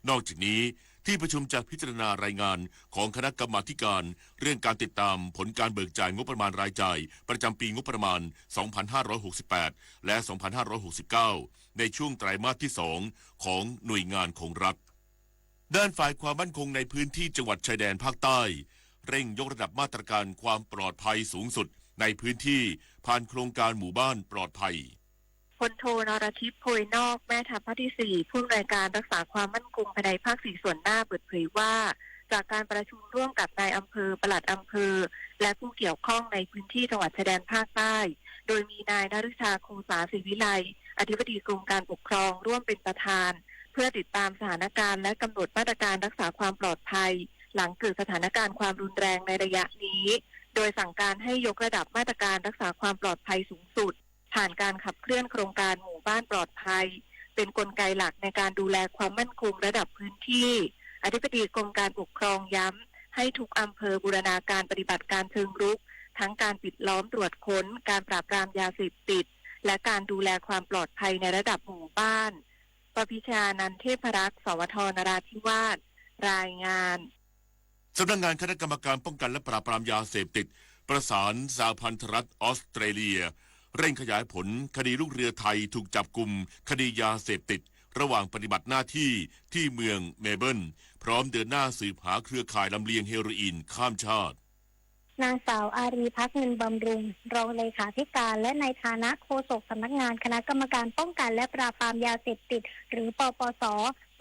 นอกจากนี้ ที่ประชุมจะพิจารณารายงานของคณะกรรมาธิการเรื่องการติดตามผลการเบิกจ่ายงบประมาณรายจ่ายประจำปีงบประมาณ สองพันห้าร้อยหกสิบแปด และ สองพันห้าร้อยหกสิบเก้า ในช่วงไตรมาสที่ สอง ของหน่วยงานของรัฐ ด้านฝ่ายความมั่นคงในพื้นที่จังหวัดชายแดนภาคใต้ เร่งยกระดับมาตรการความปลอดภัยสูงสุดในพื้นที่ ผ่านโครงการหมู่บ้านปลอดภัย พลโท นรทิพย์ โพยนอก แม่ทัพภาคที่ สี่ ผู้อำนวยการรักษาความมั่นคงภายในภาค สี่ ส่วนหน้า เปิดเผยว่า จากการประชุมร่วมกับนายอำเภอ ปลัดอำเภอ และผู้เกี่ยวข้องในพื้นที่จังหวัดชายแดนภาคใต้ โดยมีนายนฤชา คงสา ศรีวิไล อธิบดีกรมการปกครอง ร่วมเป็นประธาน เพื่อติดตามสถานการณ์และกำหนดมาตรการรักษาความปลอดภัย หลังเกิดสถานการณ์ความรุนแรงในระยะนี้ โดยสั่งการให้ยกระดับมาตรการรักษาความปลอดภัยสูงสุด ผ่านการขับเคลื่อนโครงการหมู่บ้านปลอดภัย เป็นกลไกหลักในการดูแลความมั่นคงระดับพื้นที่ อธิบดีกรมการปกครองย้ำให้ทุกอำเภอบูรณาการปฏิบัติการเชิงรุก ทั้งการปิดล้อมตรวจค้น การปราบปรามยาเสพติด และการดูแลความปลอดภัยในระดับหมู่บ้าน ปพิชญานันท์ เทพรักษ์ สวท นราธิวาส รายงาน สำนักงานคณะกรรมการป้องกันและปราบปรามยาเสพติด ประสานสหพันธรัฐออสเตรเลีย เร่งขยายผลคดีลูกเรือไทยถูกจับกุมคดียาเสพติด ระหว่างปฏิบัติหน้าที่ที่เมืองเมลเบิร์น พร้อมเดินหน้าสืบหาเครือข่ายลำเลียงเฮโรอีนข้ามชาติ นางสาว อารีย์ พักเงินบำรุง รองเลขาธิการ และในฐานะโฆษกสำนักงานคณะกรรมการป้องกันและปราบปรามยาเสพติด หรือ ปปส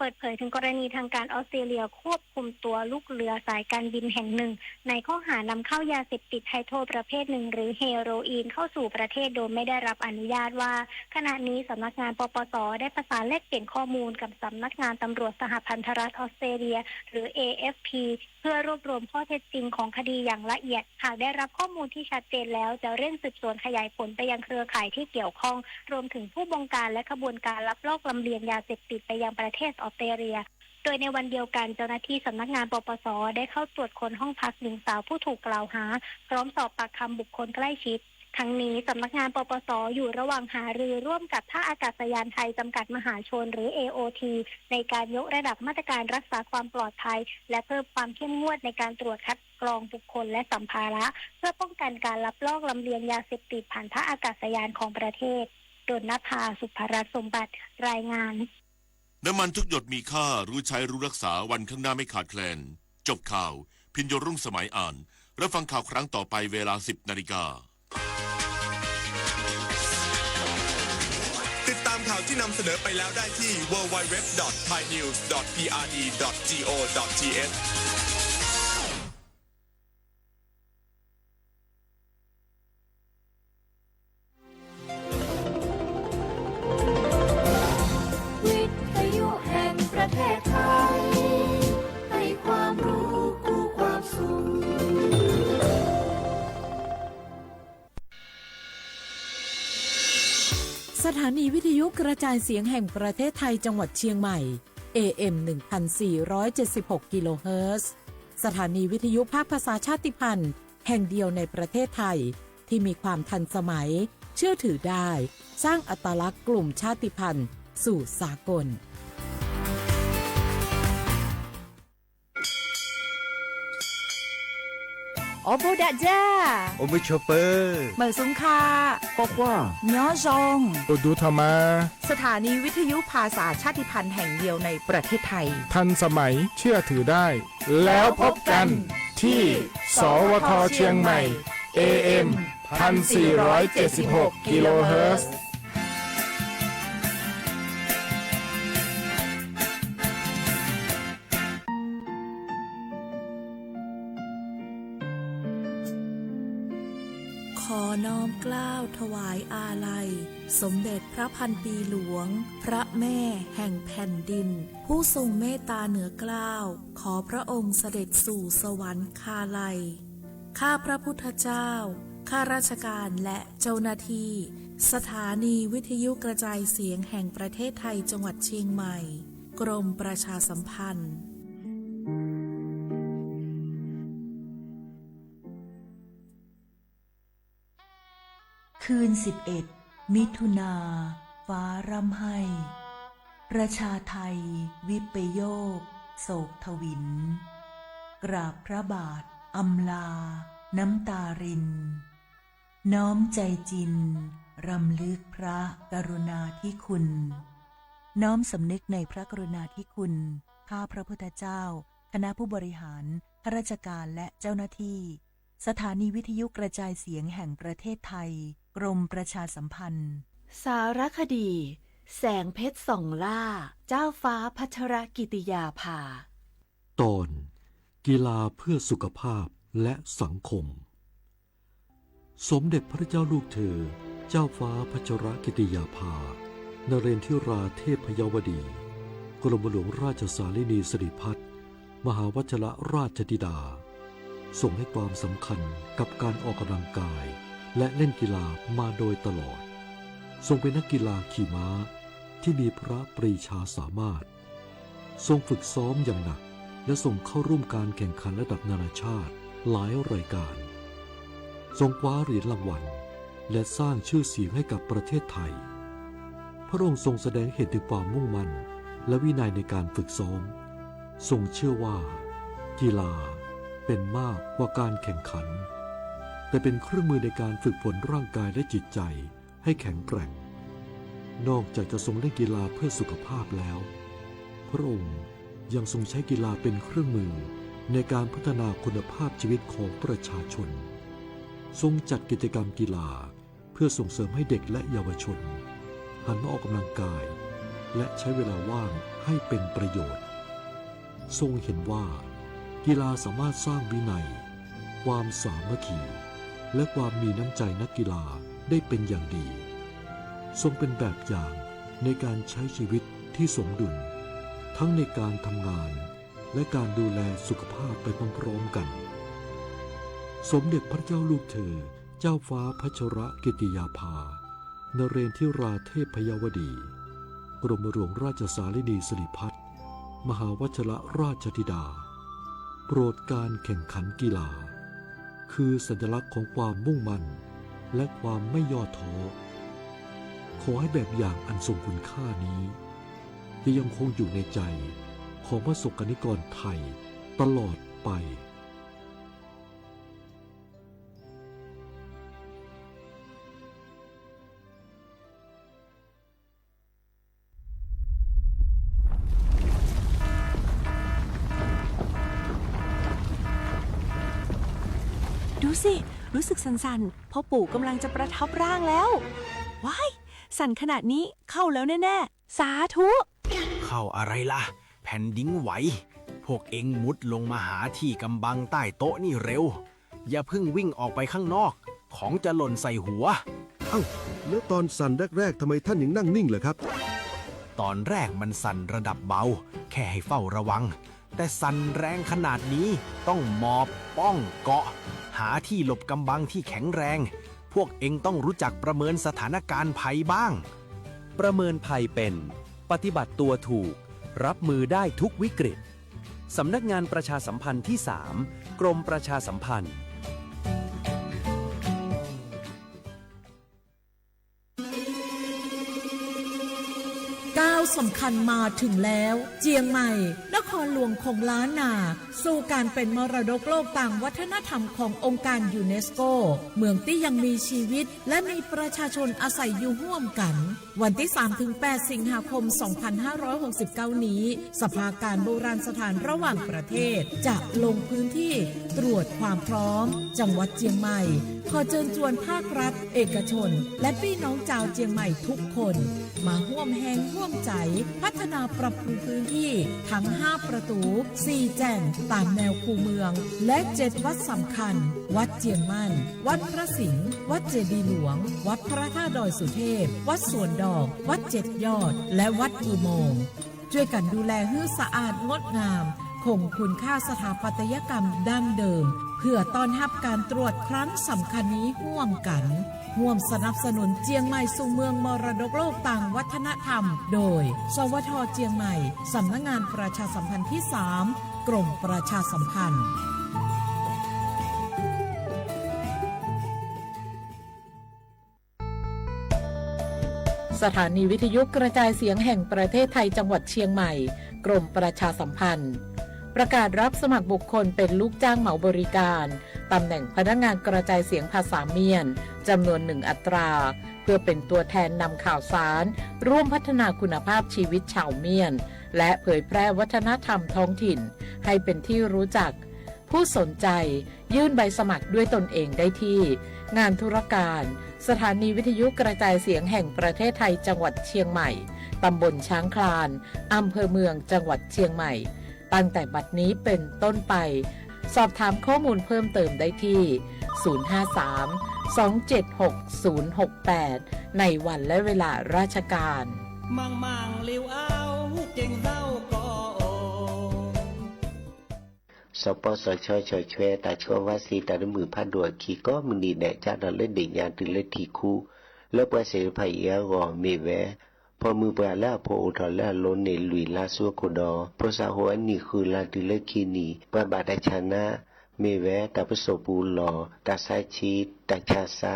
เปิดเผยถึงกรณีทางการออสเตรเลียควบคุมตัวลูกเรือสายการบินแห่งหนึ่ง ในข้อหานำเข้ายาเสพติดไฮโดรประเภทหนึ่ง หรือเฮโรอีนเข้าสู่ประเทศโดยไม่ได้รับอนุญาตว่า ขณะนี้สำนักงาน ปปส ได้ประสานแลกเปลี่ยนข้อมูลกับสำนักงานตำรวจสหพันธรัฐออสเตรเลีย หรือ เอเอฟพี เพื่อรวบรวมข้อเท็จจริงของคดีอย่างละเอียด หากได้รับข้อมูลที่ชัดเจนแล้ว จะเร่งสืบสวนขยายผลไปยังเครือข่ายที่เกี่ยวข้อง รวมถึงผู้บงการและขบวนการลักลอบลำเลียงยาเสพติดไปยังประเทศออสเตรเลีย โดยในวันเดียวกัน เจ้าหน้าที่สำนักงาน ปปส ได้เข้าตรวจค้นห้องพักหญิงสาวผู้ถูกกล่าวหา พร้อมสอบปากคำบุคคลใกล้ชิด ทั้งนี้ สำนักงาน ปปส อยู่ระหว่างหารือร่วมกับท่าอากาศยานไทยจำกัดมหาชน หรือ เอโอที ในการยกระดับมาตรการรักษาความปลอดภัย และเพิ่มความเข้มงวดในการตรวจคัดกรองบุคคลและสัมภาระ เพื่อป้องกันการลักลอบลำเลียงยาเสพติดผ่านท่าอากาศยานของประเทศ ดลนภา สุภรัตน์สมบัติ รายงาน น้ำมันทุกหยดมีค่า รู้ใช้รู้รักษา วันข้างหน้าไม่ขาดแคลน จบข่าว พิญโยรุ่งสมัยอ่าน รับฟังข่าวครั้งต่อไปเวลา สิบนาฬิกา ติดตามข่าวที่นำเสนอไปแล้วได้ที่ ดับเบิลยู ดับเบิลยู ดับเบิลยู ดอท ไทยนิวส์ ดอท พีอาร์ดี ดอท จี โอ ดอท ที เอช วิทยุแห่งประเทศไทย ให้ความรู้คู่ความสุข สถานีวิทยุกระจายเสียงแห่งประเทศไทยจังหวัดเชียงใหม่ เอเอ็ม หนึ่งพันสี่ร้อยเจ็ดสิบหก กิโลเฮิรตซ์ สถานีวิทยุภาคภาษาชาติพันธุ์แห่งเดียวในประเทศไทย ที่มีความทันสมัย เชื่อถือได้ สร้างอัตลักษณ์กลุ่มชาติพันธุ์สู่สากล အိၣ်ဘူးဒီးယၤ အိၣ်မုာ်ဆိးပၢၤ မုာ်ဆူၣ်ခါ ကွၢ်ကွၢ် ညီယီၢ် အိၣ်ဒူထီၣ်မး สถานีวิทยุภาษาชาติพันธุ์แห่งเดียวในประเทศไทย ทันสมัย เชื่อถือได้ แล้วพบกันที่ สวท เชียงใหม่ เอเอ็ม พันสี่ร้อยเจ็ดสิบหก กิโลเฮิรตซ์ ขอน้อมเกล้าถวายอาลัย สมเด็จพระพันปีหลวง พระแม่แห่งแผ่นดิน ผู้ทรงเมตตาเหนือเกล้า ขอพระองค์เสด็จสู่สวรรคาลัย ข้าพระพุทธเจ้า ข้าราชการและเจ้าหน้าที่ สถานีวิทยุกระจายเสียงแห่งประเทศไทยจังหวัดเชียงใหม่ กรมประชาสัมพันธ์ คืนสิบเอ็ด มิถุนา ฟ้าร่ำไห้ ประชาไทยวิปโยคโศกทวิน กราบพระบาทอำลาน้ำตาริน น้อมใจจริงรำลึกพระกรุณาธิคุณ น้อมสำนึกในพระกรุณาธิคุณ ข้าพระพุทธเจ้า คณะผู้บริหาร ข้าราชการและเจ้าหน้าที่ สถานีวิทยุกระจายเสียงแห่งประเทศไทย กรมประชาสัมพันธ์ สารคดี แสงเพชรส่องล่า เจ้าฟ้าพัชรกิติยาภา ตอน กีฬาเพื่อสุขภาพและสังคม สมเด็จพระเจ้าลูกเธอ เจ้าฟ้าพัชรกิติยาภา นเรนทิราเทพยวดี กรมหลวงราชสารินีสิริพัฒน์ มหาวัชรราชธิดา ทรงให้ความสำคัญกับการออกกำลังกาย และเล่นกีฬามาโดยตลอด ทรงเป็นนักกีฬาขี่ม้าที่มีพระปรีชาสามารถ ทรงฝึกซ้อมอย่างหนัก และทรงเข้าร่วมการแข่งขันระดับนานาชาติหลายรายการ ทรงคว้าเหรียญรางวัล และสร้างชื่อเสียงให้กับประเทศไทย พระองค์ทรงแสดงเห็นถึงความมุ่งมั่น และวินัยในการฝึกซ้อม ทรงเชื่อว่า กีฬาเป็นมากกว่าการแข่งขัน แต่เป็นเครื่องมือในการฝึกฝนร่างกายและจิตใจ ให้แข็งแกร่ง นอกจากจะทรงเล่นกีฬาเพื่อสุขภาพแล้ว พระองค์ยังทรงใช้กีฬาเป็นเครื่องมือในการพัฒนาคุณภาพชีวิตของประชาชน ทรงจัดกิจกรรมกีฬาเพื่อส่งเสริมให้เด็กและเยาวชนหันมาออกกำลังกาย และใช้เวลาว่างให้เป็นประโยชน์ ทรงเห็นว่า กีฬาสามารถสร้างวินัย ความสามัคคี และความมีน้ำใจนักกีฬาได้เป็นอย่างดี ทรงเป็นแบบอย่างในการใช้ชีวิตที่สมดุล ทั้งในการทำงาน และการดูแลสุขภาพไปพร้อมๆกัน สมเด็จพระเจ้าลูกเธอ เจ้าฟ้าพัชรกิติยาภา นเรนทิราเทพยวดี กรมหลวงราชสารินีสิริพัฒน์ มหาวัชรราชธิดา โปรดการแข่งขันกีฬา คือสัญลักษณ์ของความมุ่งมั่น และความไม่ย่อท้อ ขอให้แบบอย่างอันทรงคุณค่านี้ จะยังคงอยู่ในใจของประสบกนิกรไทยตลอดไป ดูสิ รู้สึกสั่นๆ พ่อปู่กำลังจะประทับร่างแล้ว ว้าย สั่นขนาดนี้เข้าแล้วแน่ๆ สาธุ เข้าอะไรล่ะ แผ่นดินไหว พวกเอ็งมุดลงมาหาที่กำบังใต้โต๊ะนี่เร็ว อย่าเพิ่งวิ่งออกไปข้างนอก ของจะหล่นใส่หัว เอ้า แล้วตอนสั่นแรกๆ ทำไมท่านยังนั่งนิ่งล่ะครับ ตอนแรกมันสั่นระดับเบา แค่ให้เฝ้าระวัง แต่สั่นแรงขนาดนี้ ต้องหมอบ ป้อง เกาะ หาที่หลบกำบังที่แข็งแรง พวกเอ็งต้องรู้จักประเมินสถานการณ์ภัยบ้าง ประเมินภัยเป็น ปฏิบัติตัวถูก รับมือได้ทุกวิกฤต สำนักงานประชาสัมพันธ์ที่สาม กรมประชาสัมพันธ์ ก้าวสำคัญมาถึงแล้ว เจียงใหม่ นครหลวงของล้านนา สู่การเป็นมรดกโลกตางวัฒนธรรมขององค์การยูเนสโก เมืองตี้ยังมีชีวิต และมีประชาชนอาศัยอยู่ร่วมกัน วันที่สามถึงแปดสิงหาคม สองพันห้าร้อยหกสิบเก้า นี้ สภาการโบราณสถานระหว่างประเทศ จะลงพื้นที่ตรวจความพร้อม จังหวัดเจียงใหม่ ขอเชิญชวนภาครัฐ เอกชน และพี่น้องชาวเจียงใหม่ทุกคน มาร่วมแฮงร่วมใจ๋ พัฒนาปรับปรุงพื้นที่ทั้งห้าประตู๋ สี่แจ่ง ต๋ามแนวคูเมือง และเจ็ดวัดสำคัญ วัดเจียงมั่น วัดพระสิงห์ วัดเจดีย์หลวง วัดพระธาตุดอยสุเทพ วัดสวนดอก วัดเจ็ดยอด และวัดอุโมงค์ ช่วยกันดูแลหื้อสะอาดงดงาม คงคุณค่าสถาปัตยกรรมดั้งเดิม เพื่อต้อนฮับการตรวจครั้งสำคัญนี้ฮ่วมกั๋น ฮ่วมสนับสนุนเจียงใหม่สู่เมืองมรดกโลกตางวัฒนธรรม โดย สวท เจียงใหม่ สำนักงานประชาสัมพันธ์ที่สาม กรมประชาสัมพันธ์ สถานีวิทยุกระจายเสียงแห่งประเทศไทยจังหวัดเชียงใหม่ กรมประชาสัมพันธ์ ประกาศรับสมัครบุคคลเป็นลูกจ้างเหมาบริการ ตำแหน่งพนักงานกระจายเสียงภาษาเมียน จำนวนหนึ่งอัตรา เพื่อเป็นตัวแทนนำข่าวสาร ร่วมพัฒนาคุณภาพชีวิตชาวเมียน และเผยแพร่วัฒนธรรมท้องถิ่น ให้เป็นที่รู้จัก ผู้สนใจ ยื่นใบสมัครด้วยตนเองได้ที่ งานธุรการ สถานีวิทยุกระจายเสียงแห่งประเทศไทยจังหวัดเชียงใหม่ ตำบลช้างคลาน อำเภอเมืองจังหวัดเชียงใหม่ ตั้งแต่บัดนี้เป็นต้นไป สอบถามข้อมูลเพิ่มเติมได้ที่ ศูนย์ห้าสาม สองเจ็ดหก ศูนย์หกแปด ในวันและเวลาราชการ မ့ၢ်မ့ၢ်လဵဝ်အဝ်က့ၤသဝ်ကီး စီၤပီစီၤဆှီဆီၣ်ထွဲတၢ်ဆှၢဝါစ့တၢ်တမုာ်ဖးဒိၣ်အခံကိးမုၢ်နံၤဒဲး ကၢ်ထီၣ်လၢဒ့ၣ်ညါတုၤလၢထံၣ်ခူ လၢပှၤသ့ၣ်တဖၣ်အံၤအဂီၢ်မ့ၢ်ဝဲ ဖီၣ်မုၢ်ပှၢ်လၢအဖိအိၣ်ထီၣ်လၢအလိၤန့ၣ်လွံၢ်လါဆူအခိၣ်ဒီး ဖိစၢ်ဟိၣ်အနံၣ်ဃုလါတုၤလၢခံနံၣ် ပှၤဘၣ်တၢ်ဆါနါ မ့ၢ်ဝဲ တၢ်ပစိာ်ပူၤလီၢ်, တၢ်ဆါဆံ, တၢ်ဆါဆါ,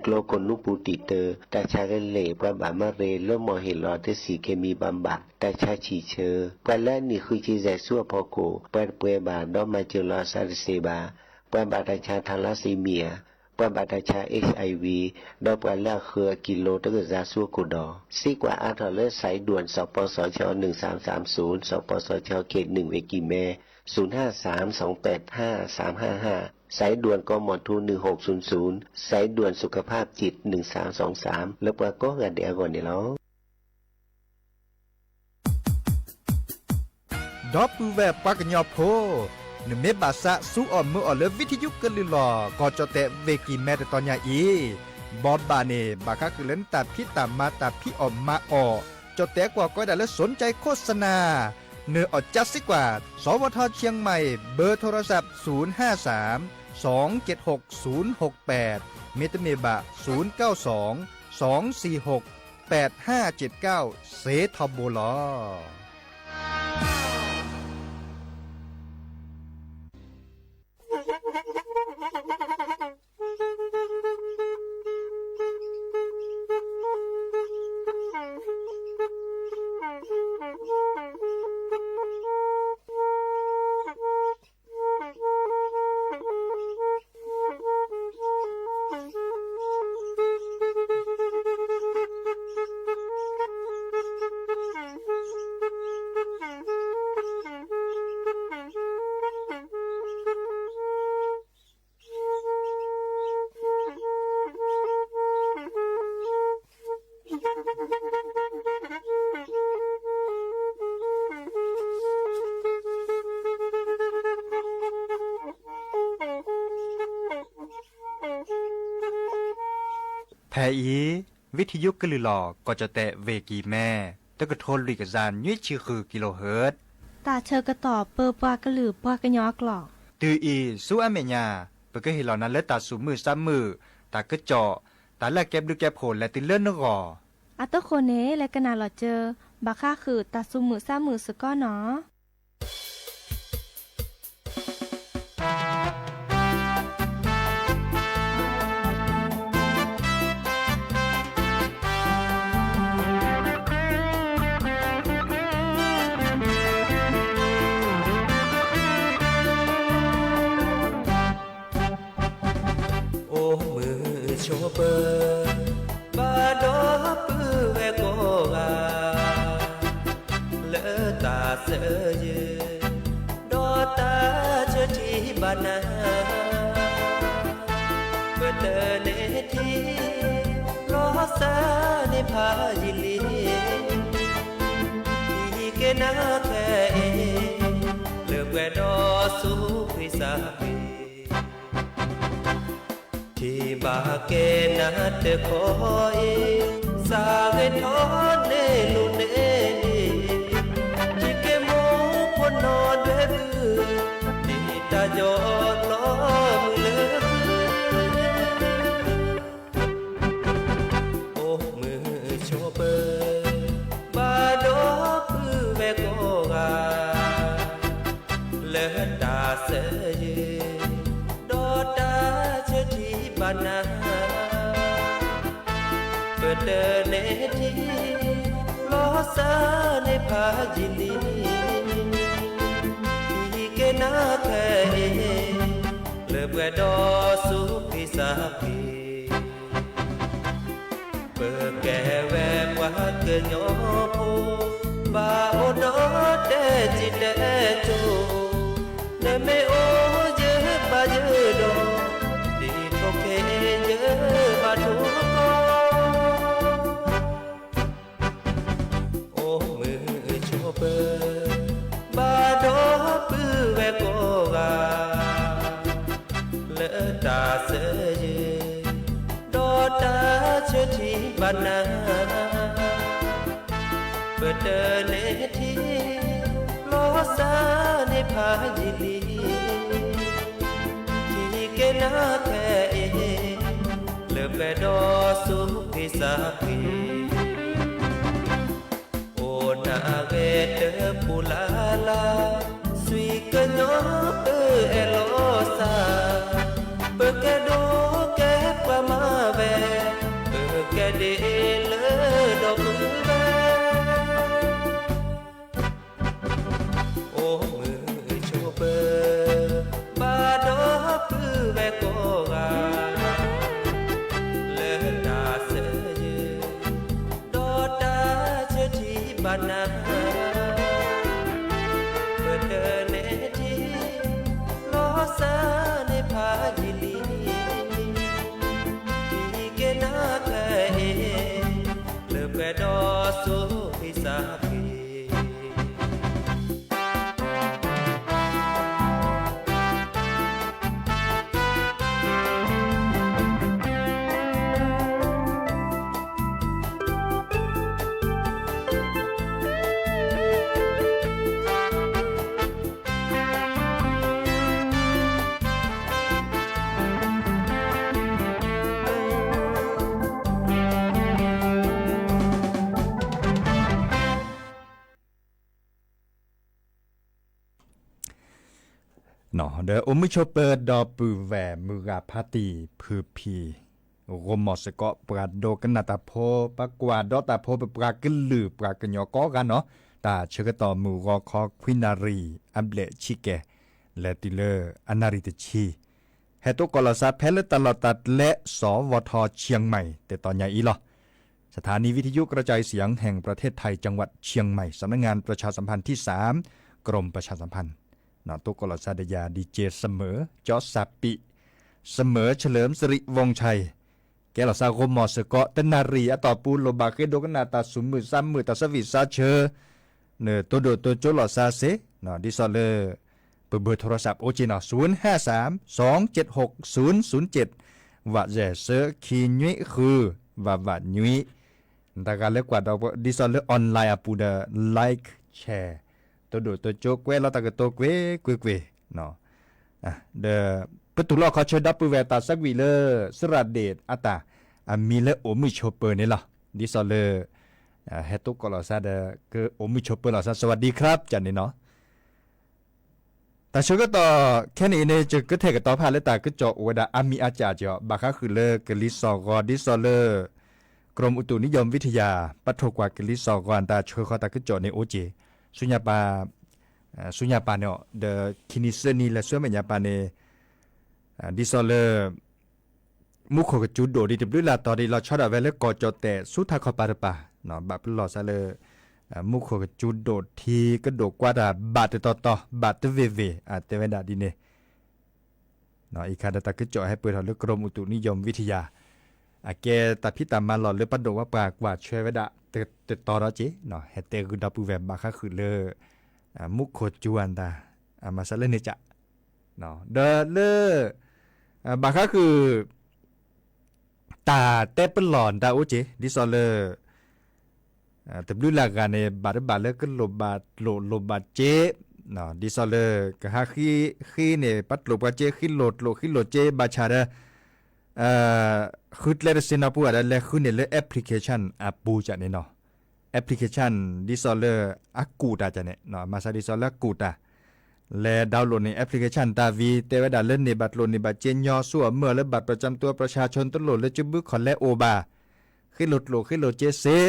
သွံၣ်ကျိကိၣ်နူပူၤတံာ်တၢ, တၢ်ဆါကလဲၢ်, ပှၤဘၣ်မၤရ့လိမီၢ်ဟ့ၣ်လီၤတဆံးခ့မံၤဘၣ်ဘၣ်, တၢ်ဆါဆံၣ်ဆၢ, ပှၤလၢအနံၣ်ဃုဆံယဲၢ်ဆူအဖီခိၣ် ပှၤတပှဲၤဘၣ် ဒီးမၤစၢၤလီၤအသးတသ့ဘၣ်, ပှၤဘၣ်တၢ်ဆါထါလါစ့မံယၤ, ပှၤဘၣ်တၢ်ဆါ HIV ဒီးပှၤလၢအဃၢၤအကံလိတကယၤဆူအခိၣ်ဒီး စံးကွၢ်အါထီၣ်လၢ စးဒွဲၣ် စီၤပီစီၤဆှီ နှစ်ဆယ့်သုံးศูนย์, စီၤပီစီၤဆှီ ခေတ်နှစ် ဝေကီမဲ ศูนย์ห้าสาม สองแปดห้า สามห้าห้า, สายด่วนกมท หนึ่งหกศูนย์ศูนย์, สายด่วนสุขภาพจิต หนึ่งสามสองสาม လၢပှၤကိးဂၤဒဲးအဂီၢ်န့ၣ်လီၤ. ဒီပုၢ်ဝဲၢ်ပှၤကညီဖိ, နမ့ၢ်ဘၣ်သးစူအီၣ်မုာ်အီၣ်လၢ ဝံထယုကလုၢ်လီၢ် ကီၢ်ကၠီၣ်တဲၣ် ဝ့ၢ်ကံၢ်မဲ တတီၤညါအံၤ, ဘီဘၣ်န့ၣ် ဘၣ်ဃးဃုာ်လၢနတၢ်ဖံးတၢ်မၤတၢ်ဖံးအီၣ်မၤအီၣ်, ကၠီၣ်တဲၣ်ကွၢ်ကီဒၣ်လၢ สนใจโฆษณา နၢ်အီၣ်ကၠါစ့ကွၢ် สวทเชียงใหม่ เบอร์โทรศัพท์ ศูนย์ห้าสามสองเจ็ดหกศูนย์หกแปด မ့တမ့ၢ်ဘၣ် ศูนย์เก้าสองสองสี่หกแปดห้าเจ็ดเก้า စ့ထီဘိလီၤ. ဖဲအံၤ ဝံထယုကလုၢ်လီၢ် ကီၢ်ကၠီၣ်တဲၣ် ဝ့ၢ်ကံၢ်မဲ တကထိလွံၢ်ကယၤနွံဆံဃု kilohertz တၢ်ဆၢကတီၢ်ပၢပှၤကလုာ်ပှၤကညီအကျိာ်. တုၤအံၤဆူအမဲာ်ညါ ပကဟ့ၣ်လီၤနၤလၢတၢ်သူၣ်မုာ်သးမုာ်, တၢ်ကစီၣ်, တၢ်လၢအကဲဘျုးကဲဖှိၣ်လဲၤတုၤလၢနဂီၢ်. အတဃိန့ၣ် လဲၤကနၣ်လီၤစၢၤ ဘၣ်ဃးဃုာ်တၢ်သူၣ်မုာ်သးမုာ်စ့ၢ်ကီးနီၤ. အိၣ်မုာ်ဆိးပၢၤ ဘၣ်ဒီပုၢ်ဝဲၢ်ကိးဂၤ လၢတၢ်ဆၢယုၢ် ဒီးတၢ်ဆၢထံဘၣ်နၤ ပတၢ်နဲၣ်ထံ လီၤစၢ်န့ၢ်ဖးယံာ်လံ ဟံးက့ၤနၤခဲအံၤ လၢပှဲၤဒီးဆူခွံစးပ့ၤ ထံၣ်ဘၣ်ကဲနၤတခီအံၤ စးဂ့ၤထီၣ်န့ၢ်လိၤန့ၢ်လံ ထံၣ်က့ၤမိၢ်ဖိနီၢ်ဒွဲၣ်သု ဒ်တၢ်ယီၤလီၤမုာ်လၢ အိၣ်မုာ်ဆိးပၢၤ ဘၣ်ဒီပုၢ်ဝဲၢ်ကိးဂၤ လၢတၢ်ဆၢယုၢ် ဒီးတၢ်ဆၢထံဘၣ်နၤ ပတၢ်နဲၣ်ထံ သးန့ၣ်ဖးယံာ်လံ, ဟံးက့ၤနၤခဲအံၤ, လၢပှဲၤဒီးစူးက့ၤစးက့ၤ, ပကဲဝဲပှၤကညီဖိ, ဘၣ်အိၣ်ဒီးတဲာ်စံၣ်တဲာ်ကၠိ, နမ့ၢ်အိၣ်ယဘၣ်ယဒီး, ဒ်ထိၣ်ခ့ယဘၣ်ထိၣ်ကီ အိၣ်မုာ်ဆိးပၢၤ, ဘၣ်ဒီပုၢ်ဝဲၢ်ကိးဂၤ, လၢတၢ်ဆၢယုၢ်, ဒီးတၢ်ဆၢထံဘၣ်နၤ, ပတန့ၢ်ထံ, လီၤစၢ်န့ၢ်ဖးယံာ်လံ, ဟံးက့ၤနၤခဲအံၤ, လၢပှဲၤဒီးစူးက့ၤစးက့ၤ အိၣ်နၤဂ့ၤတပူၤလၢ်လၢ်, စံးကညီအၢအဲၣ်လီၤစၢ်, ပကဲဒိကဲပှၤမၤဝဲ, ပကဲဒ်လၢဒီပုၢ်ဝဲၢ် အိၣ်မုာ်ဆိးပၢၤ, ဘၣ်ဒီပုၢ်ဝဲၢ်ကိးဂၤ, လၢတၢ်ဆၢယုၢ်, ဒီးတၢ်ဆၢထံဘၣ်နၤ, ပတန့ၢ်ထံ, လီၤစၢ်န့ၢ်ဖးယံာ်လံ, ဟံးက့ၤနၤခဲအံၤ, လၢပှဲၤဒီးစူးက့ၤစးက့ၤ ဒီးအိၣ်မုာ်ဆိးပၢၤဒီပုၢ်ဝဲၢ်မုၢ်ဂၤဖးတံၢ်ဖုဖံး, ဂီၤမီၤစ့ၢ်ကီး ပှၤဒိကနၣ်တၢ်ဖိ, ပှၤကွၢ်ဒီးတၢ်ဖိ, ပပှၤကလုာ်ပှၤကညီကိးဂၤနီၤ, တၢ်ဆၢကတီၢ်မုၢ်ဂီၤခီခွံနၣ်ရံၣ်အဘျဲၣ်ဆံကဲ, လဲၤတုၤလၢအနၣ်ရံၣ်တဆံ ဟဲတိကိးလီၤစၢ်ဖဲလၢတၢ်လီၢ်တၢ်ကျဲ สวท. เชียงใหม่ တတီၤညါအံၤလီၤ. สถานีวิทยุกระจายเสียงแห่งประเทศไทย จังหวัดเชียงใหม่ สำนักงานประชาสัมพันธ์ที่สาม กรมประชาสัมพันธ์ တိကိးလီၤစၢ်ဒီးယၤ ဒီကၠ့စမၢၤ ကၠီစၢ်ပံး စမၢၤ เฉลิมสิริวงศ์ชัย ကဲလီၤစၢ်ဂီၤမီၤစ့ၢ်ကီး တနၣ်ရံၣ်အတီၢ်ပူၤ လိၣ်ဘၣ်ဃ့ဒိကနၣ်တၢ်ဆူၣ်မုာ်သးမုာ် တၢ်ဆၢဝံၣ်စါဆၢ နတိၢ်ဒိၣ်တိၢ်ကၠိလီၤစၢ်စ့ၢ်, ဒ်သိးလၢ ပဘၢၣ် โทรศัพท์ အိၣ်က့ၤနီၤ ศูนย์ห้าสาม สองเจ็ดหก ศูนย์ศูนย์เจ็ด ဝးယဲၢ်ဆၢခံနွံဃု ဝးဝးနွံ တၢ်ဂၤလၢကွၢ်ဒီး ဒ်သိးလၢ online အပူၤဒီး like share တိၢ်ဒိၣ်တိၢ်ကၠိကွဲးလီၤတၢ်ကတိၤကွ့ၢ်ကွ့ၢ်ကွ့ၢ် ဒီး ပတူၢ်လိာ်ခီဆၢဒီပုၢ်ဝဲၢ်တၢ်ဆၢကွံာ်လၢ စရၣ်ဒ့ၣ်အတၢ် အမံၤလၢအိၣ်မုာ်ဆိးပၢၤန့ၣ်လီၤ. ဒ်သိးလၢ ဟဲတိကိးလီၤစၢ်ဒီး ကအိၣ်မုာ်ဆိးပၢၤလီၤစၢ် สวัสดีครับ ကန့ၣ်နီၤ တၢ်ဆၢကတီၢ်ခဲအံၤန့ၣ် ယကထဲးကတီၤဖးလၢတၢ်ကစီၣ်အိၣ်ဝဲဒၣ်အါမံၤအါစှၤကီး ဘၣ်ဃးဃုာ်လၢကလံၤစိးဂီၤ ဒ်သိးလၢ กรมอุตุนิยมวิทยา ပထိၣ်ကွၢ်ကလံၤစိးဂီၤအတၢ်ဆှၢဃီၤတၢ်ကစီၣ်န့ၣ်အိၣ်က့ၤ ဆူညါပၤ ဆူညါပၤန့ၣ် ဒီးခံနံၤသၢနံၤလဲၤဆူမဲာ်ညါပၤန့ၣ် ဒ်သိးလၢ မူခိၣ်ကစူၤဒိၣ်ဒ်တဘျုးလၢ်တီၤဒ်လီၤဆီဒၣ်ဝဲလၢကီၢ်ကၠီၣ်တဲၣ် ဆူထးခီပၤတပၤ ဘၣ်ပလီၢ်စၢ်လၢ မူခိၣ်ကစူၤဒိၣ်ထံကဒိၣ်ကွၢ်တၢ်ဘၣ်တတီၤတီၤ ဘၣ်တဝ့ၢ်ဝ့ၢ် တဲဝဲဒၣ်ဒ်န့ၣ် အံၤခါဒီးတၢ်ကစီၣ်ဟဲပၢၢ်ထီၣ်လၢ กรมอุตุนิยมวิทยา အကဲတၢ်ဖံးတၢ်မၤလီၢ်လၢပဒိၣ်ဝဲပှၤကွၢ်ဆၢဝဲဒၣ် တတီၤဒီးက့ၤ ဟဲတဲဂုာ်ဒီပုၢ်ဝဲၢ်ဘၣ်ဃးဃုာ်လၢ မူခိၣ်ကစူၤအတၢ် အမၤစၢၤလၢန့ၣ်က ဒီးလၢ ဘၣ်ဃးဃုာ် တၢ်တဲပလီၢ်တၢ်အိၣ်က့ၤ ဒ်သိးလၢ တဘျုးလၢ်ဂၤန့ၣ် ဘၣ်တဘၣ်လၢကလိၣ်ဘၣ်ကျိၣ်လိၣ်ဘၣ်စ့ ဒ်သိးလၢကဟးဃ့န့ၣ် ပကျိၣ်ပှၤစ့ ဃ့လိၢ်ကျိၣ်ဃ့လိၢ်စ့ ဘၣ်ဆၣ်ဒီး ဃုကျဲတစ့နီၢ်ပူၤဒီး လဲၤဃုန့ၢ်လၢ application အပူၤကန့ၣ်နီၤ application ဒ်သိးလၢအကူၣ်တၢ်ကန့ၣ် မၤစၢၤဒ်သိးလၢအကူၣ်တၢ် လဲၤ download န့ၢ် application တၢ်ဝံၤ တဲဝဲဒၣ်လၢန့ၢ်ဘၣ်ကျိၣ်န့ၢ်ဘၣ်စ့ညီ ဆူအမၢၢ်လၢဘၣ်ပၢၤကၠၢမ်တူဝ်ပၢၤဆၣ်ဆိၣ်တလိၣ်လၢကဘုခီၣ်လဲအိၣ်ဘၣ် ဃ့လိၢ်ကျိၣ်ဃ့လိၢ်စ့စ့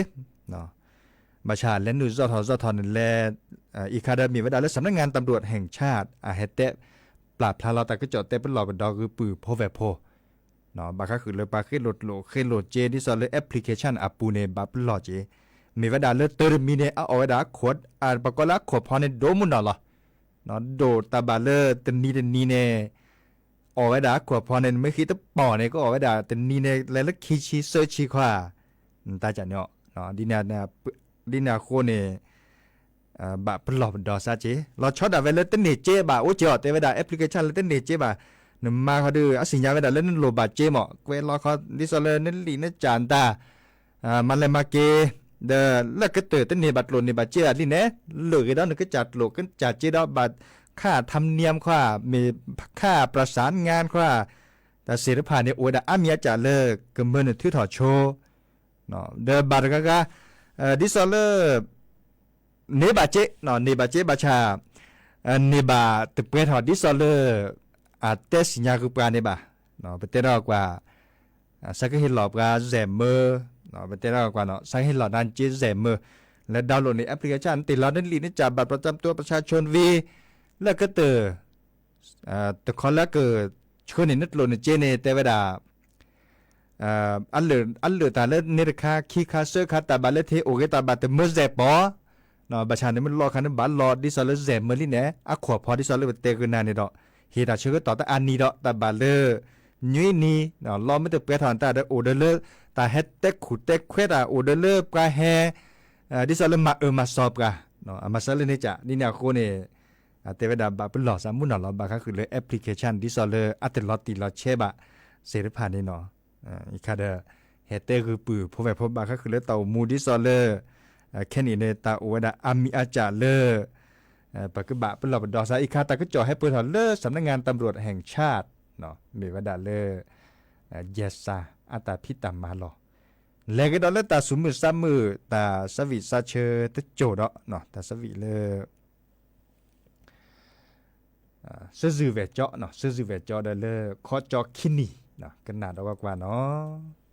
ဘၣ်ဆၣ်လဲၤနုာ်စီၣ်ထီၣ်စီၣ်ထီၣ်န့ၣ်လဲၣ်, အံၤခါဒီးမ့ၢ်ဝဲဒၣ်လၢ สำนักงานตำรวจแห่งชาติ အဟဲတဲ ပျၢ်ဖျါလီၤတၢ်ကစီၣ်တဲပလီၢ်ပဒီဂုၢ်ပုၢ်ဖိဝဲၢ်ဖိ ဘၣ်ဃးဃုာ်လၢပှၤဃ့လိာ်ကျိၣ်ဃ့လိာ်စ့ ဒ်သိးလၢ application အပူၤန့ၣ် ဘၣ်ပလီၢ်က့ၤ, မ့ၢ်ဝဲဒၣ်လၢတၢ်တမံၤန့ၣ် အအီၣ်ဝဲဒၣ် ပှၤကိးလၢအခိၣ်ဖီန့ၣ် ဒိၣ်မုၢ်နီၢ်လီၤ. ဒိၣ်တၢ်ဘၣ်လၢတနံၤတနံၤန့ၣ် အီၣ်ဝဲဒၣ်ခိၣ်ဖီန့ၣ် မ့ၢ်ဃ့တပီၢ်န့ၣ် ကအီၣ်ဝဲဒၣ်တနံၤန့ၣ် လဲၤလၢခံဆံသၢဆံခွါ, တၢ်ကန့ၣ်, ဒ်န့ၣ်အဃိန့ၣ် ဘၣ်ပလီၢ်ပဒီစးက့ၤ လီၤဆီဒၣ်ဝဲလၢတန့ၢ်စ့ဘၣ် အိၣ်က့ၤအီၤ တဲဝဲဒၣ် application လၢတန့ၢ်စ့ဘၣ်, နမၤဃီဒီး အစံၣ်ညါဝဲဒၣ်လၢနလိၣ်ဘၣ်စ့မး ကွဲးလီၤခီ ဒ်သိးလၢနလံာ်နကၠၢ်နတၢ် မၤလဲၤမၤက့ၤ, ဒီးလၢကတၢၢ်တန့ၢ်ဘၣ်ကျိၣ်န့ၢ်ဘၣ်စ့ဘၣ်လံန့ၣ် လိၣ်ဂ့ၤဒီးနကစၢ်ကျိၣ်ကစၢ်စ့ဒီး ဘၣ်ခးထၢနံၣ်ခွါ မ့ၢ်ခးပြဿနာခွါ, တၢ်သ့ၣ်တဖၣ်န့ၣ် အိၣ်ဝဲဒၣ်အါမံၤအါကၢ်လၢကမၢနုာ်ထုးထီၣ်ဆိ ဒီးဘၣ်တဂၤဂၤ ဒ်သိးလၢ န့ၢ်ဘၣ်စ့, န့ၢ်ဘၣ်စ့ဘၣ်ဆၣ် န့ၢ်ဘၣ်တပှဲၤထီၣ်ဒ်သိးလၢ အတဲစံၣ်ညါဃုာ်ပှၤန့ၣ်ဘၣ်. ပတဲထီၣ်ကွၢ် ဆၢကဟ့ၣ်လီၤပှၤ Zelle မၢ, ပတဲထီၣ်ကွၢ် ဆၢကဟ့ၣ်လီၤနၤစ့ Zelle မၢ, လဲၤ download န့ၣ် application နတ့ၢ်လီၤနလံာ်နကၠၢ် บัตรประจำตัวประชาชน ဝံၤ လၢကတၢၢ် တခီလၢကဆှၢန့ၢ်နကျိၣ်နစ့န့ၣ် တဲဝဲဒၣ် အလုၢ်တၢ်လၢန့ၣ်တခါ ခံခါသၢခါ တၢ်ဘၣ်လၢထံ အိၣ်ဂ့ၤတၢ်ဘၣ်တမၢ Zelle ပီၢ်, ဘၣ်ဆၣ်န့ၣ်မ့ၢ်လီၢ်ခါန့ၣ်ဘၣ်လီၤ ဒ်သိးလၢ Zelle မၢလံန့ၣ် အခိၣ်ဖီဒ်သိးလၢပတဲဂ့ၤနၤန့ၣ်ဒီး ဟ့ၣ်တၢ်ဆၢကတီၢ်တအါနံၤဒီး တၢ်ဘၣ်လၢ နွံနံၤ လီၢ်မ့ၢ်တပှဲၤထီၣ်တၢ်ဒီး အိၣ်ဒီးလၢ တၢ်ဟဲတဲခူၣ်တဲခွဲးတၢ် အိၣ်ဒီးလၢပှၤဟဲ ဒ်သိးလၢမၤအၢမၤစီၤပှၤ အမၤစၢၤလၢန့ၣ်က ဒ်န့ၣ်အဃိန့ၣ် တဲဝဲဒၣ်ဘၣ်ပလီၢ်စးမုၢ်နီၢ်လီၤ ဘၣ်ဃးဃုာ်လၢ application ဒ်သိးလၢအတလီၤတံၢ်လီၤဆဲးဘၣ် သ့ၣ်တဖၣ်န့ၣ်နီၤ. အံၤခါဒီး ဟဲတဲဂုၢ်ပုၢ်ဖိဝဲၢ်ဖိ ဘၣ်ဃးဃုာ်လၢတၢ်အိၣ်မူဒ်သိးလၢ ခဲနံၣ်န့ၣ် တၢ်အိၣ်ဝဲဒၣ်အါမံၤအါကၢ်လၢ ပကဘၣ်ပလီၢ်ပဒီစး အံၤခါတၢ်ကစီၣ်ဟဲပၢၢ်ထီၣ်လၢ สำนักงานตำรวจแห่งชาติ မ့ၢ်ဝဲဒၣ်လၢ ယဲစး အတၢ်ဖံးတၢ်မၤလီၤ. လဲၤကဒီးလၢတၢ်သူၣ်မုာ်သးမုာ် တၢ်ဆၢဝံၣ်ဆၢဆၢတစိၤဒီး တၢ်ဆၢဝံၣ်လၢ စၢၣ်စုၣ်ဝဲၢ်ကၠီ, စၢၣ်စုၣ်ဝဲၢ်ကၠီဒီးလၢခီကၠီခံနံၤ ကနၣ်ဒီးကွၢ်ကွၢ်နီၤ.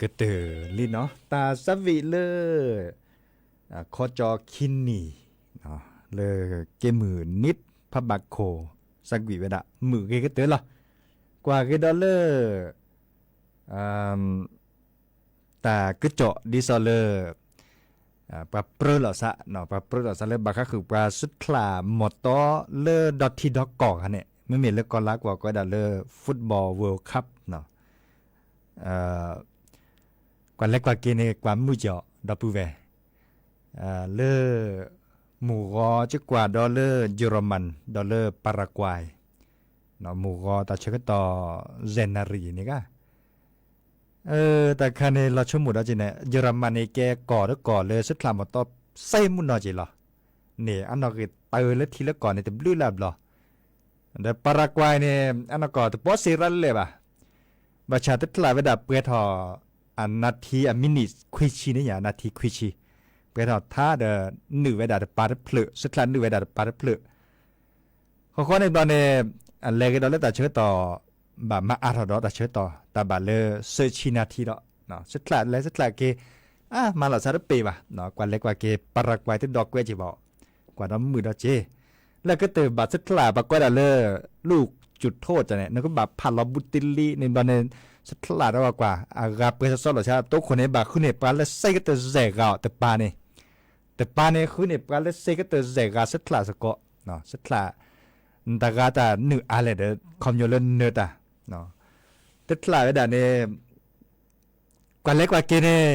ကတၢၢ်လံနီၤ တၢ်စးဝံၣ်လၢ ခီကၠီခံနံၣ် လၢက့မုၢ်နံၣ်ဖးဘးခိၣ် စးကွံာ်ဝဲဒၣ် မုၢ်ဂ့ၤကတၢၢ်လီၤ. ကွၢ်က့ၤဒီးလၢ တၢ်ကစီၣ်ဒ်သိးလၢ ပှၤပြၢလိာ်သး ပှၤပြၢလိာ်သးလၢဘၣ်ဃးဃုာ်ပှၤသ့ၣ်တဖၣ်မီၢ်တီလၢဒီထံဒီကီၢ်ဂၤန့ၣ် မ့မ့ၢ်လၢကီၢ်လါကွၢ်ကီးဝဲဒၣ်လၢ Football World Cup ကွၢ်လဲၤကွၢ်က့ၤန့ၣ် ကွၢ်မုာ်ကီး ဒီပုၢ်ဝဲၢ် လၢ မုၢ်ဂီၤကကွၢ်ဒီးလၢ ယရမန် ဒီးလၢ Paraguay မုၢ်ဂီၤတၢ်ဆၢကတီၢ် ယဲၢ်နၣ်ရံၣ်န့ၣ်ဂ့ၤ တၢ်ခါန့ၣ် လီၤဆိကမိၣ်ဒီးက့ၤန့ၣ် ယရမန်န့ၣ် ကဲကီၢ်ဒီးကီၢ်လၢသ့ၣ်တဖၣ်မီၢ်တီစ့မုၢ်နီၢ်က့ၤလီၤ. န့ၣ် အနီၣ်ဂံၢ်တၢလၢထံလၢကီၢ်န့ၣ် တဘျုးလၢအဘျီ ဒီး Paraguay န့ၣ် အနီၢ်ကီၢ်တပီစ့ရၤလၢာ်ဘၣ်. ဘၣ်ဆၣ်သ့ၣ်တဖၣ်ဝဲဒၣ်ပှဲၤထီၣ် အနၣ်ထံအမံးနံးခွံဆံန့ၣ်ညါ နၣ်ထံခွံဆံ ပှဲၤထီၣ်ထါဒီး နုာ်ဝဲဒၣ်တပၤတဖျၢၣ် သ့ၣ်တဖၣ်နုာ်ဝဲဒၣ်တပၤတဖျၢၣ် ဃီဃီန့ၣ်ဘျီန့ၣ် လဲၤက့ၤဒီးလၢတၢ်ဆၢကတီၢ် ဘၣ်မၤအါထီၣ်ဒီးတၢ်ဆၢကတီၢ် တၢ်ဘၣ်လၢသၢဆံနၣ်ထံဒီး သ့ၣ်တဖၣ်လဲၤသ့ၣ်တဖၣ်က့ၤ အါ မၤလိာ်သးတပ့ၤဘၣ် ကွၢ်လဲၤကွၢ်က့ၤ Paraguay တဒီကွဲးက့ၤဘၣ် ကွၢ်ဒီးမုာ်ဒီးက့ၤ လၢကတၢၢ်ဘၣ်သ့ၣ်တဖၣ် ပှၤကွဲးဒၣ်လၢ လူ့ကြူၢ်ထိးန့ၣ် နကဘၣ်ဖးလီၤဘူးတလံန့ၣ်ဘျီန့ၣ် သ့ၣ်တဖၣ်ဒီးကွၢ် အဂၤပှဲၤစီစီလိာ်ဆါ တိခိၣ်န့ၣ် ဘၣ်ဃုန့ၢ်ပှၤလၢသ့ကတၢၢ်ယဲၢ်ဂၤအီၤ တပၤန့ၣ် တပၤန့ၣ် ဃုန့ၢ်ပှၤလၢသ့ကတၢၢ်ယဲၢ်ဂၤသ့ၣ်တဖၣ်စ့ၢ်ကီး သ့ၣ်တဖၣ် တဂၤတၢ်နုာ်အါလဲၣ်ဒီး ခီပညီလၢနၢၤတၢ် သ့ၣ်တဖၣ်ဝဲဒၣ်န့ၣ် ကွၢ်လဲၤကွၢ်က့ၤန့ၣ်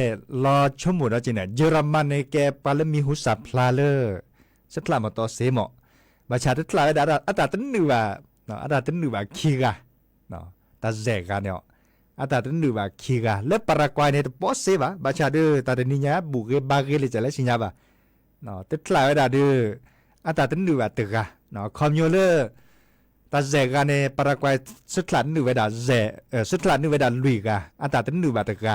လီၤဆိကမိၣ်ဒီးက့ၤန့ၣ် ယရမန်န့ၣ် ကဲပှၤလၢမံၤဟူသၣ်ဖျါလၢ သ့ၣ်တဖၣ်မီၢ်တီစ့မီၢ် ဘၣ်ဆၣ်သ့ၣ်တဖၣ်ဝဲဒၣ် အတၢ်တနုာ်ဘၣ် အတၢ်တနုာ်ဘၣ်ခံဂၤ တၢ်ယဲၢ်ဂၤန့ၣ် အတၢ်တနုာ်ဘၣ်ခံဂၤ လၢ Paraguay န့ၣ် တပီစ့ဘၣ် ဘၣ်ဆၣ်ဒီး တၢ်တနံၤညါဘူးဂ့ၤဘါဂ့ၤလံာ်စလဲစံညါဘၣ် သ့ၣ်တဖၣ်ဝဲဒၣ်ဒီး အတၢ်တနုာ်ဘၣ်တဂၤ ခီပညီလၢ တၢ်ယဲၢ်ဂၤန့ၣ် Paraguay သ့ၣ်တဖၣ်နုာ်ဝဲဒၣ် သ့ၣ်တဖၣ်နုာ်ဝဲဒၣ်လွံၢ်ဂၤ အတၢ်တနုာ်ဘၣ်တဂၤ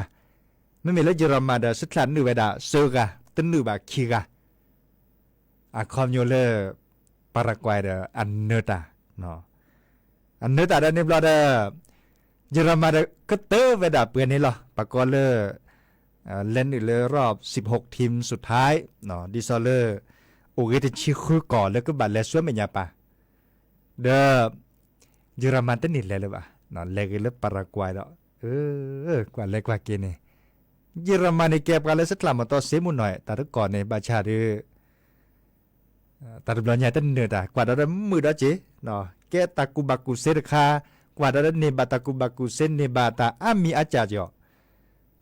မ့မ့ၢ်လၢယရမန်ဒီး သ့ၣ်တဖၣ်နုာ်ဝဲဒၣ်သၢဂၤ တနုာ်ဘၣ်ခံဂၤ အခီပညီလၢ Paraguay ဒီး အနၢၤတၢ် အနၢၤတၢ်ဒီးန့ၣ်ဘျီဒီး ယရမန်ဒီးကတၢၢ်ဝဲဒၣ်ပှဲၤန့ၣ်လီၤ ပှၤကိးလၢ လဲၤနုာ်လၢ รอบสิบหกทีมสุดท้าย ဒ်သိးလၢ အိၣ်ဂ့ၤတဆံဃုကီၢ်လၢကဘၣ်လဲၤဆူမဲာ်ညါပၤ ဒီး ယရမန်တန့ၢ်လဲၤလၢၤဘၣ် လဲၤဂ့ၤလၢ Paraguay ဒီး ကွၢ်လဲၤကွၢ်က့ၤန့ၣ် ယရမန်န့ၣ် ကဲပှၤလၢသ့ၣ်တဖၣ်မီၢ်တီစ့မုၢ်နီၢ် တၢ်တကီၢ်န့ၣ် ဘၣ်ဆၣ်ဒီး တၢ်တဘျီညါတနၢၤတၢ် ကွၢ်ဒီးဒီးမုာ်ဒီးက့ၤ ကဲတၢ်ကူၣ်ဘၣ်ကူၣ်သ့တခါ ကွၢ်ဒီးဒီးန့ၢ်ဘၣ်တၢ်ကူၣ်ဘၣ်ကူၣ်သ့ န့ၢ်ဘၣ်တၢ်အါမံၤအါစၢ်က့ၤအီၤ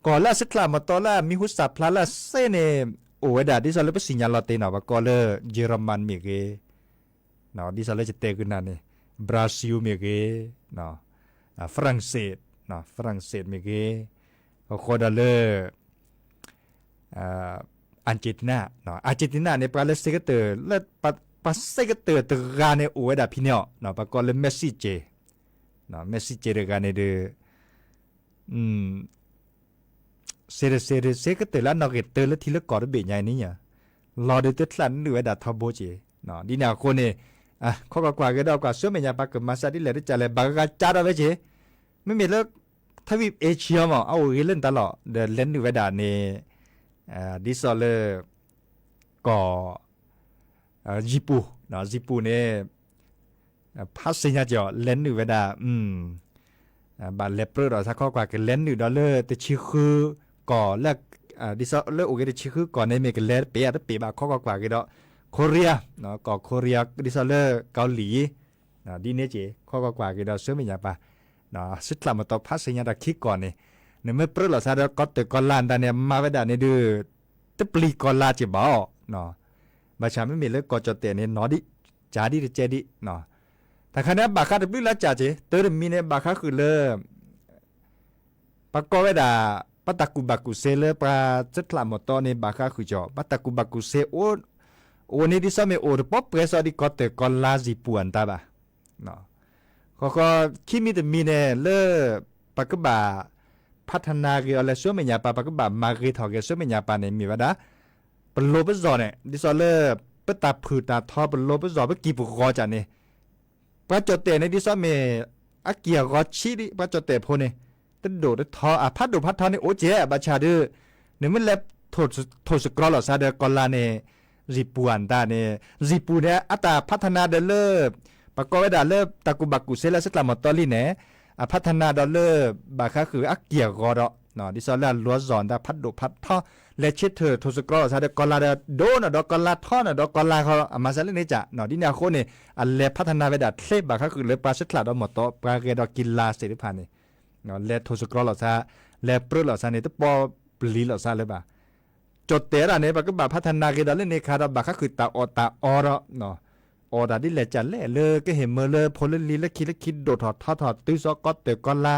ကီၢ်လၢအသ့ၣ်တဖၣ်မီၢ်တီလၢအမံၤဟူသၣ်ဖျါလၢအသ့န့ၣ် အိၣ်ဝဲဒၣ်ဒ်သိးလၢပသ့ၣ်ညါလီၤတ့ၢ်နီၤ ပှၤကိးလၢ ယရမန်မ့ၢ်ဂ့ၤ ဒ်သိးလၢယတဲဂုာ်နၤန့ၣ် Brazil မ့ၢ်ဂ့ၤ France France မ့ၢ်ဂ့ၤ အဃိဒီးလၢ Argentina Argentina န့ၣ် ပှၤလၢသ့ကတၢၢ် လၢ ပှၤသ့ကတၢၢ်တဂၤန့ၣ် အိၣ်ဝဲဒၣ်ဖဲန့ၣ်အီၤ ပှၤကိးလၢ Messi က့ Messi က့တဂၤန့ၣ်ဒီး သ့တသ့ဒီး သ့ကတၢၢ်လၢအနီၣ်ဂံၢ်တၢလၢထံလၢကီၢ်တဘ့ၣ်ညါအံၤန့ၣ် လီၤဒီးသ့ၣ်တဖၣ်နုာ်ဝဲဒၣ်ထီဘိက့ ဒ်န့ၣ်အဃိန့ၣ် ခီကီၢ်ကွၢ်က့ၤဒီးကွၢ်ဆူမဲာ်ညါပၤ ကမၤစၢ်ဒ်လဲၣ်တကးလဲၣ် ဘၣ်ဂၤကါထီၣ်ဝဲက့ မ့မ့ၢ်လၢ ထဝီပ Asia မ့ၢ် အအိၣ်ဂ့ၤလၢနတၢ်လီၢ် ဒီးလဲၤနုာ်ဝဲဒၣ်န့ၣ် ဒ်သိးလၢ ကီၢ် ယံၤပူၤ ယံၤပူၤန့ၣ် ဖးသ့ၣ်ညါက့ၤအီၤ လဲၤနုာ်ဝဲဒၣ် ဘၣ်လဲၤပြၢဒီးသးခီကွၢ်က့ၤ လဲၤနုာ်ဒီးလၢတဆံဃုကီၢ်လၢ ဒ်သိးလၢအိၣ်ဂ့ၤတဆံဃုကီၢ်န့ၣ် မ့ၢ်ကလဲၤတပ့ၤအတပ့ၤဘၣ် ခီကွၢ်ကွၢ်က့ၤဒီး Korea ကီၢ် Korea ဒ်သိးလၢ ကီၢ်လံၢ် ဒ်န့ၣ်က့ ခီကွၢ်ကွၢ်က့ၤဒီးဆူမဲာ်ညါပၤ သ့ၣ်တဖၣ်မီၢ်တီဖးသ့ၣ်ညါတၢ်ခံကီၢ်န့ၣ် နမ့ၢ်ပြၢလိာ်သးဒီးကီၢ်တၢၢ်ကီၢ်လါနတၢ်န့ၣ် မၤဝဲဒၣ်န့ၣ်ဒီး တပျံၤကီၢ်လါက့ၤဘၣ် ဘၣ်ဆၣ်မ့မ့ၢ်လၢကီၢ်ကၠီၣ်တဲၣ်န့ၣ် နီၢ်ဒံး ကၢ်ဒံးတကဲဒံး တၢ်ခါန့ၣ် အဘၣ်ဃးတဘျုးလါကၢ်က့ၤ တၢ်တမံၤန့ၣ် ဘၣ်ဃးဃုာ်လၢ ပှၤကိးဝဲဒၣ် ပှၤတၢ်ကူၣ်ဘၣ်ကူၣ်သ့လၢပှၤသ့ၣ်တဖၣ်မီၢ်တီန့ၣ် ဘၣ်ဃးဃုာ်ကၠီ ပှၤတၢ်ကူၣ်ဘၣ်ကူၣ်သ့ အိၣ်န့ၣ်ဒ်သိးမ့ၢ်အိၣ်တပီၢ်ပှဲၤစီဒီးကီၢ်တၢၢ်ကီၢ်လါယံၤပူၤအတၢ်ဘၣ် ဃီဃီ ခံမံၤတမံၤန့ၣ် လၢ ပကဘၣ် ဖးထနါဂ့ၤအီၤလၢဆူမဲာ်ညါပၤ ပကဘၣ်မၤဂ့ၤထီၣ်ဂ့ၤဆူမဲာ်ညါပၤန့ၣ် မ့ၢ်ဝဲဒၣ် ပလိၤပစီၣ်န့ၣ် ဒ်သိးလၢ ပတၢ်ဖုၣ်တၢ်ထီပလိၤပစီၣ် ပကံၢ်ပဂီၤကၢ်န့ၣ် ပှၤကၠီၣ်တဲၣ်န့ၣ် ဒ်သိးမ့ၢ် အကံၢ်အဂီၤဆံးဒံး ပှၤကၠီၣ်တဲၣ်ဖိန့ၣ် တဒိၣ်တထီ အဖးဒိၣ်ဖးထီန့ၣ်အိၣ်ကဲး ဘၣ်ဆၣ်ဒီး နမ့ၢ်လဲၤ ထိၣ်စကရီလိာ်သးဒီးကီၢ်လါန့ၣ် စံၣ်ပူၤအတၢ်န့ၣ် စံၣ်ပူၤန့ၣ် အတၢ်ဖးထနါဒီးလၢ ပကိးဝဲဒၣ်လၢတၢ်ကူၣ်ဘၣ်ကူၣ်သ့လၢအဆဲးကျိးမီၤတီလံန့ၣ် အဖးထနါဒီးလၢ ဘၣ်ဃးဃုာ်အက့ၢ်အဂီၤဒီး ဒ်သိးလၢအလီၤစ့ၢ်တၢ်ဖးဒိၣ်ဖးထီ လဲၤဆ့ထိၣ်စကရီလိာ်သးဒီးကီၢ်လါဒီး ဒိၣ်န့ၢ်ဒီးကီၢ်လါထီန့ၢ်ဒီးကီၢ်လါဃီ အမၤစၢၤလၢန့ၣ်ကၢ် ဒ်န့ၣ်အဃိန့ၣ် အလဲၤဖးထနါဝဲဒၣ်ချ့ဘၣ်ဃးဃုာ်လၢပှၤဆဲးကျိးဒီးမီၤတီ ပှၤဂဲၤဒီးကံလၤသ့ၣ်တဖၣ်န့ၣ် လဲၤထိၣ်စကရီလိာ်သး လဲၤပြၢလိာ်သးန့ၣ် တပီၣ်ပျံၤလိာ်သးလၢၤဘၣ်. ကၠီၣ်တဲာ်ဒၣ်န့ၣ် ပကဘၣ်ဖးထနါဂ့ၤဒီးလၢန့ၣ်ခါဒီး ဘၣ်ဃးဃုာ်တၢ်အီၣ်တၢ်အီဒီး အီၣ်တၢ်ဒ်လဲၣ်ကလဲၣ် လၢကဟ့ၣ်မၢလၢဖိလၢလံၤလၢခံလၢခံ ဒိၣ်ထီၣ်ထီထီၣ်တုၤစီၤကီၢ်တၢ်ကီၢ်လါ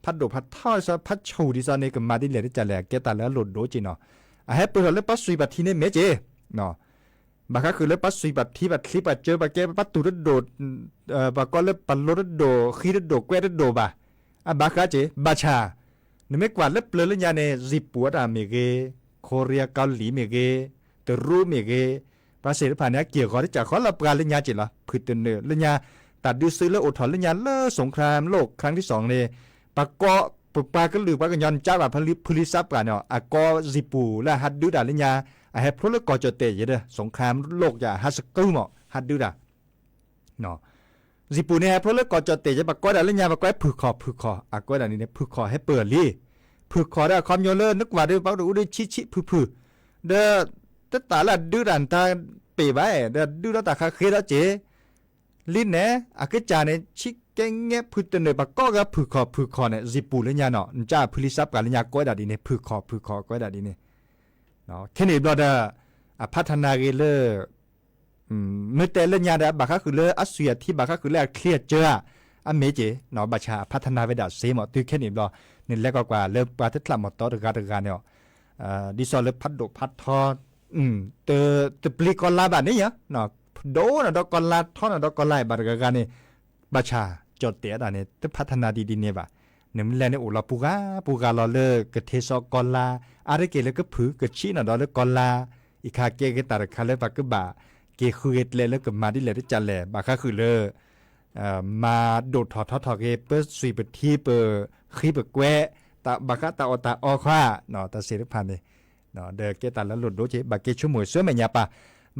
ဖးဒိၣ်ဖးထီစီၤဖးဆူၣ်ဒ်သိးန့ၣ် ကမၤဒ်လဲၣ်ဒ်လဲၣ် ကဲတၢ်လၢအလိၣ်ဒိၣ်က့နီၤ. အဟဲပၢၢ်ထီၣ်လၢပှၤစွံးပှၤထံန့ၣ်မ့ၢ်က့ ဘၣ်ဃးဃုာ်လၢပှၤစွံးပှၤထံ ပှၤချံပှၤစၢ ပှၤကဲပှၤတူၢ်တဒိၣ် ပှၤကီလၢပှၤလိတဒိၣ် ဃံတဒိၣ် ကွဲတဒိၣ်ဘၣ်. အဘၣ်ဃးက့ ဘၣ်ဆၣ် နမ့ၢ်ကွၢ်လၢပျၢၤလၢညါန့ၣ် စံၣ်ပူၤအတၢ်မ့ၢ်ဂ့ၤ, ခိရံယါကီလံၤမ့ၢ်ဂ့ၤ, တရူးမ့ၢ်ဂ့ၤ, ပှၤသ့ၣ်တဖၣ်န့ၣ် အက့ၢ်အဂီၤတကးဃီလၢပှၤလၢညါက့လီၤ. ဖုၣ်တနၢၣ်လၢညါ တၢ်ဒုးသုးလၢအိၣ်ထီၣ်လၢညါလၢ สงครามโลกครั้งที่สองန့ၣ် ပှၤကီ ပပှၤကလုာ်ပှၤကညီန့ၣ် ကးဘၣ်ဖုလံၤစးပှၢ်န့ၣ် အကီစံၣ်ပူၤလၢအဟးဒုးတၢ်လၢညါ အဟဲဖျိလၢကီၢ်ကၠီၣ်တဲာ်ယဲဒီး สงครามโลกယဲ ဟးစကုမး ဟးဒုးတၢ် စံၣ်ပူၤန့ၣ် ဟဲဖျိလၢကီၢ်ကၠီၣ်တဲာ်ယဲ ပှၤကိးဒၣ်လၢညါ ပှၤကိးဖုၣ်ခီၣ် ဖုၣ်ခီၣ် အကိးဒၣ်န့ၣ်န့ၣ် ဖုၣ်ခီၣ်ဟဲပၢၢ်လံ. ဖုၣ်ခီၣ်ဒီးအခီပညီလၢနကွၢ်ဒီး ပှၤကဒုးအိၣ်ဒုးဆံးဆံးဖုၣ်ဖုၣ် ဒီး တတၢ်လၢအဒုးတၢ်နတၢ်ပ့ၢ်ဘၣ် ဒီးဒုးဒီးတၢ်ဃးဃ့ဒီးက့ၤ လံန့ၣ် အကစၢ်န့ၣ် ဆံးကဲငဲဖုၣ်တနၢၣ် ပှၤကိးဂၤဖုၣ်ခီၣ် ဖုၣ်ခီၣ်န့ၣ် စံၣ်ပူၤလၢညါနီၤ နကးဖုလံၤစးပှၢ်လၢညါ ကိးဒၣ်ဒ်န့ၣ် ဖုၣ်ခီၣ် ဖုၣ်ခီၣ် ကိးဒၣ်ဒ်န့ၣ် ခဲန့ၣ်ဘျီဒီး အဖးထနါဂ့ၤလၢ မ့ၢ်တဲလၢညါဒီး ဘၣ်ဃးဃုာ်လၢအစွံၣ်အထံ ဘၣ်ဃးဃုာ်လၢအချံအစၢဧါ အမ့ၢ်က့ၤ ဘၣ်ဆၣ်အဖးထနါဝဲဒၣ်စ့မး တုၤခဲန့ၣ်ဘျီ နလဲၤကွၢ်ကွၢ်လၢပှၤတချးမီၤတီတဂၤတဂၤန့ၣ် ဒ်သိးလၢဖးဒိၣ်ဖးထီ တပျံၤကီၢ်လါဘၣ်န့ၣ်ယါ ဒိၣ်န့ၢ်ဒီးကီၢ်လါထီန့ၢ်ဒီးကီၢ်လါဘၣ်တဂၤဂၤန့ၣ် ဘၣ်ဆၣ်ကၠီၣ်တဲာ်ဒၣ်န့ၣ် တဖးထနါဒ်ဒ်န့ၣ်ဘၣ်. နမ့ၢ်လဲၤန့ၣ်အိၣ်လီၤပူၤဂၤပူၤဂၤလီၤလၢကထ့စီကီၢ်လါ အါတက့ၢ်လၢကဖုၣ်ကဆံးန့ၣ်ဒီးလၢကီၢ်လါ အံၤခါကဲက့ၤတၢ်တခါလၢပှၤကဘၣ်က့ၤဃုဂ့ၤကျဲလၢကမၤဒ်လဲၣ်တကးလဲၣ် ဘၣ်ဃးဃုာ်လၢ မၤဒိၣ်ထီၣ်ထီထီၣ်က့ၤ ပစွံၣ်ပထံပဃံပကွဲး ဘၣ်ဃးတၢ်အီၣ်တၢ်အီခွါ တၢ်သ့ၣ်တဖၣ်န့ၣ် ဒီးကဲတၢ်လၢလိၣ်ဒိၣ်က့ၤ ဘၣ်က့ၤဆိကမိၣ်ဆူမဲာ်ညါပၢ်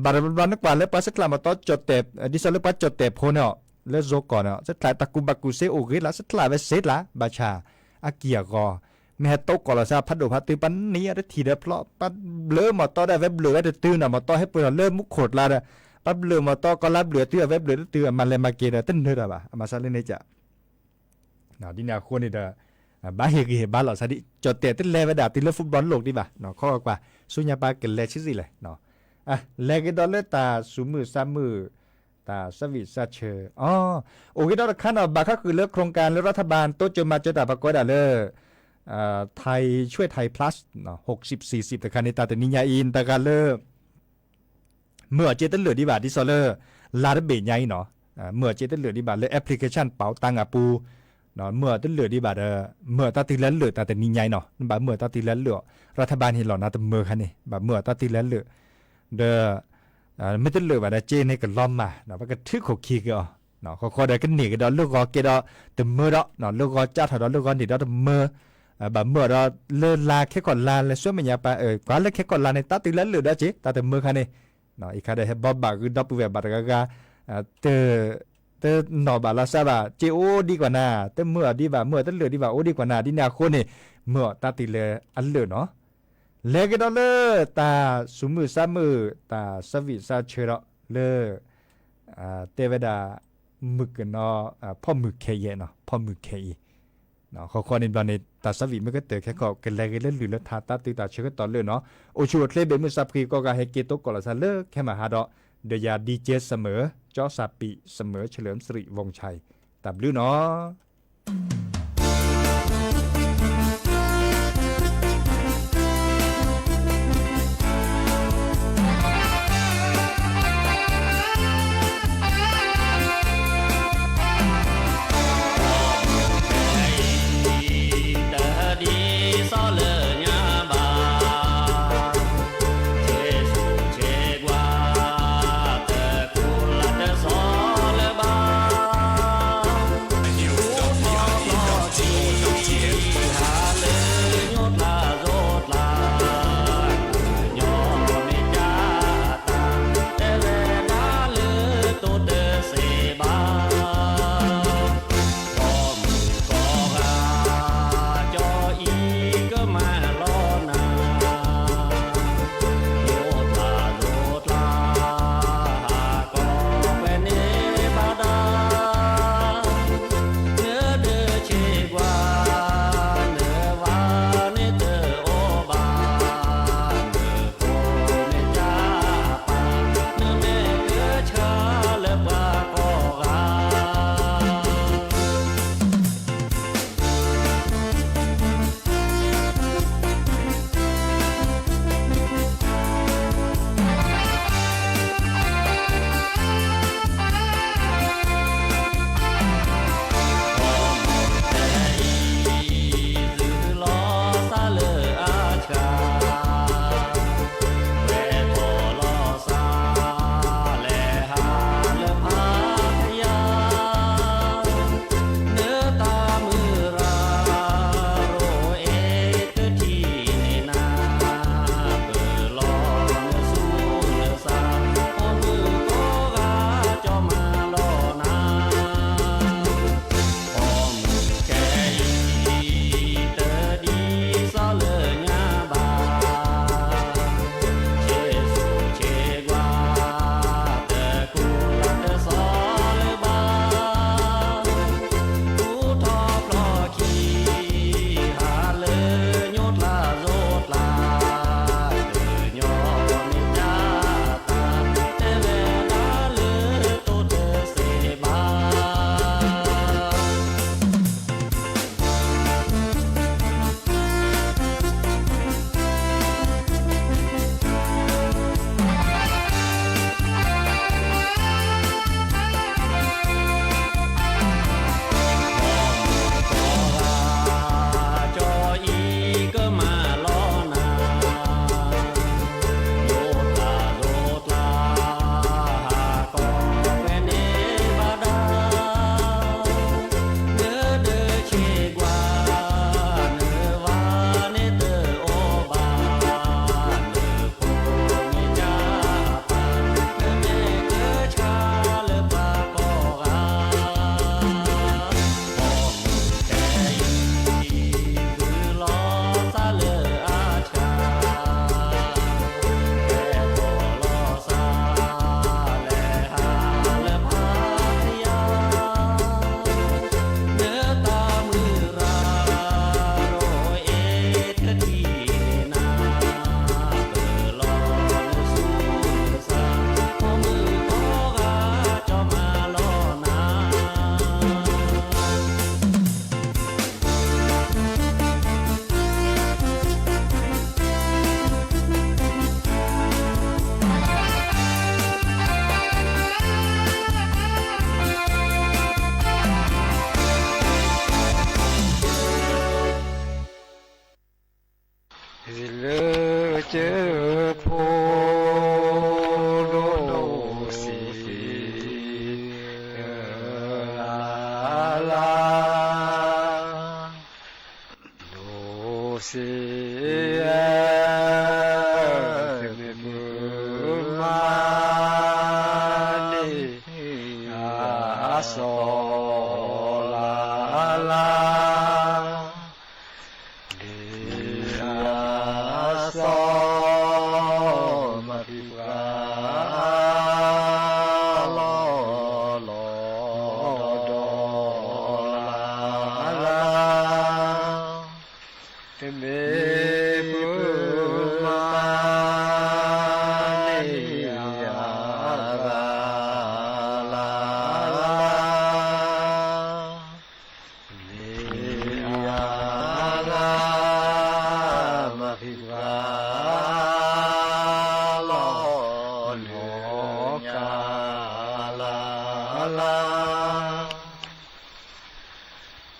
ဘၣ်တဘျီဘျီနကွၢ်လၢပှၤဆဲးကျိးမီၤတီကၠီၣ်တဲာ် ဒ်သိးလၢပှၤကၠီၣ်တဲာ်ဖိန့ၣ် လၢယိၤကီၢ်န့ၣ် ဆဲးကျိးတၢ်ကူၣ်ဘၣ်ကူၣ်သ့အိၣ်ဂ့ၤလၢ် ဆဲးကျိးဝဲစ့လၢ် ဘၣ်ဆၣ် အက့ၢ်အဂီၤ မ့ၢ်ဟဲတိကီၢ်လီၤသးဖးဒိၣ်ဖးတုၤ ပှၤနံၤအတထံၣ်ဒီးဖျီ ပှၤဘျုးမီၤတီဒီးအဝဲဘျုးဝဲတတုၤနီၤ မီၤတီဟဲပၢၢ်ထီၣ်လၢမူခိၣ်ကျါဒီး ပှၤဘျုးမီၤတီကီၢ်လါဘျုးအတုၤ အဝဲဘျုးတတုၤ အမၤလဲၤမၤက့ၤဒီးတနၢၤတၢ်ဘၣ် အမၤစၢၤလၢန့ၣ်ကး ဒ်န့ၣ်အဃိန့ၣ်ဒီး ဘၣ်ဟ့ၣ်ဂံၢ်ဟ့ၣ်ဘါလိာ်သးဒ် ကၠီၣ်တဲာ်တလဲၤဝဲဒၣ်တုၤလၢ football လိာ်ဒံးဘၣ် ခီကွၢ် ဆူညါပၢ်ကလဲၤဆံးဆံးလဲၣ် လဲၤက့ၤဒီးလၢတၢ်သူၣ်မုာ်သးမုာ် တၢ်သးဝံၣ်သးဆၢ အိၣ်ဂ့ၤဒီးတခါနီၤ ဘၣ်ဃးဃုာ်လၢ โครงการ လၢ รัฐบาล တိစၢၤမၤစၢၤတၢ်ပကိးဝဲဒၣ်လၢ ไทยช่วยไทย plus หกสิบสี่สิบ တခါန့ၣ် တၢ်တနံၤညါအံၤ တဂၤလၢ မၢအီၤစ့တလၢာ်ဒံးဘၣ် ဒ်သိးလၢ လါတဘ့ၣ်ညါအံၤနီၤ မၢအီၤစ့တလၢာ်ဒံးဘၣ်လၢ application ပာ်တၢ်အပူၤ မၢအီၤတလၢာ်ဒံးဘၣ်ဒီး မၢအီၤတၢ်တုၤလၢလၢာ် တၢ်တနံၤညါအံၤနီၤ နဘၣ်မၢအီၤတၢ်တုၤလၢလၢာ် รัฐบาล ဟ့ၣ်လီၤနၤတမၢခါန့ၣ် ဘၣ်မၢအီၤတၢ်တုၤလၢလၢာ် ဒီး မ့ၢ်တလၢာ်ဘၣ်ဒီး စ့န့ၣ်ကလီၤမၢ် ပကထုးခိၣ်ခံက့ၤအီၤ ဃီဃီဒီးကန့ၢ်က့ၤဒီးလၢဂီၤကဲဒီးတမၢဒီး လၢဂီၤကၢ်ထီၣ်ဒီးလၢဂီၤန့ၣ်ဒီးတမၢ ဘၣ်မၢအီၤဒီးလၢလါခဲကီၢ်လါ လဲၤဆူမဲာ်ညါပၢ် ကွၢ်လၢခဲကီၢ်လါန့ၣ် တၢ်တုၤလၢလၢာ်ဒီးစ့ တၢ်တမၢခါန့ၣ် အံၤခါဒီးဟဲဘီဘၣ်ဂုၢ်ဒီပုၢ်ဝဲၢ်ဘၣ်တဂၤဂၤ တ တနီၣ်ဘၣ်လီၤစၢ်ဘၣ် စ့အိၣ်ဒံးကွၢ်နၤ တမၢအီၤဒံးဘၣ် မၢအီၤတလၢာ်ဒံးဘၣ် အိၣ်ဒံးကွၢ်နၤ ဒ်န့ၣ်အဃိန့ၣ် မၢအီၤတၢ်တုၤလၢအလၢာ်နီၤ လဲၤက့ၤဒီးလၢတၢ်သူၣ်မုာ်သးမုာ် တၢ်သးဝံၣ်သးဆၢဒီးလၢ တဲဝဲဒၣ် မုၢ်ကနီၤ ဖီၣ်မုၢ်ခဲအံၤနီၤ ဖီၣ်မုၢ်ခဲအံၤ ဃီဃီန့ၣ်ဘျီန့ၣ် တၢ်သးဝံၣ်မ့ၢ်ကတၢၢ်ခဲကီၢ် ကလဲၤဂ့ၤလၢလုၢ်လၢထါ တၢ်တုၤတၢ်ဆၢကတီၢ်လၢာ်နီၤ အိၣ်ဆူၣ်အိၣ်ချ့ဘ့ၣ်မုၢ်သးဖှံကိးဂၤ ဟဲက့ၤတိကီၢ်လီၤသးလၢခဲမုၢ်ဟါဒီး ဒီးယၤ DJ Summer ကၠီသးပံး Summer เฉลิมสิริวงศ์ชัย တၢ်ဘျုးနီၤ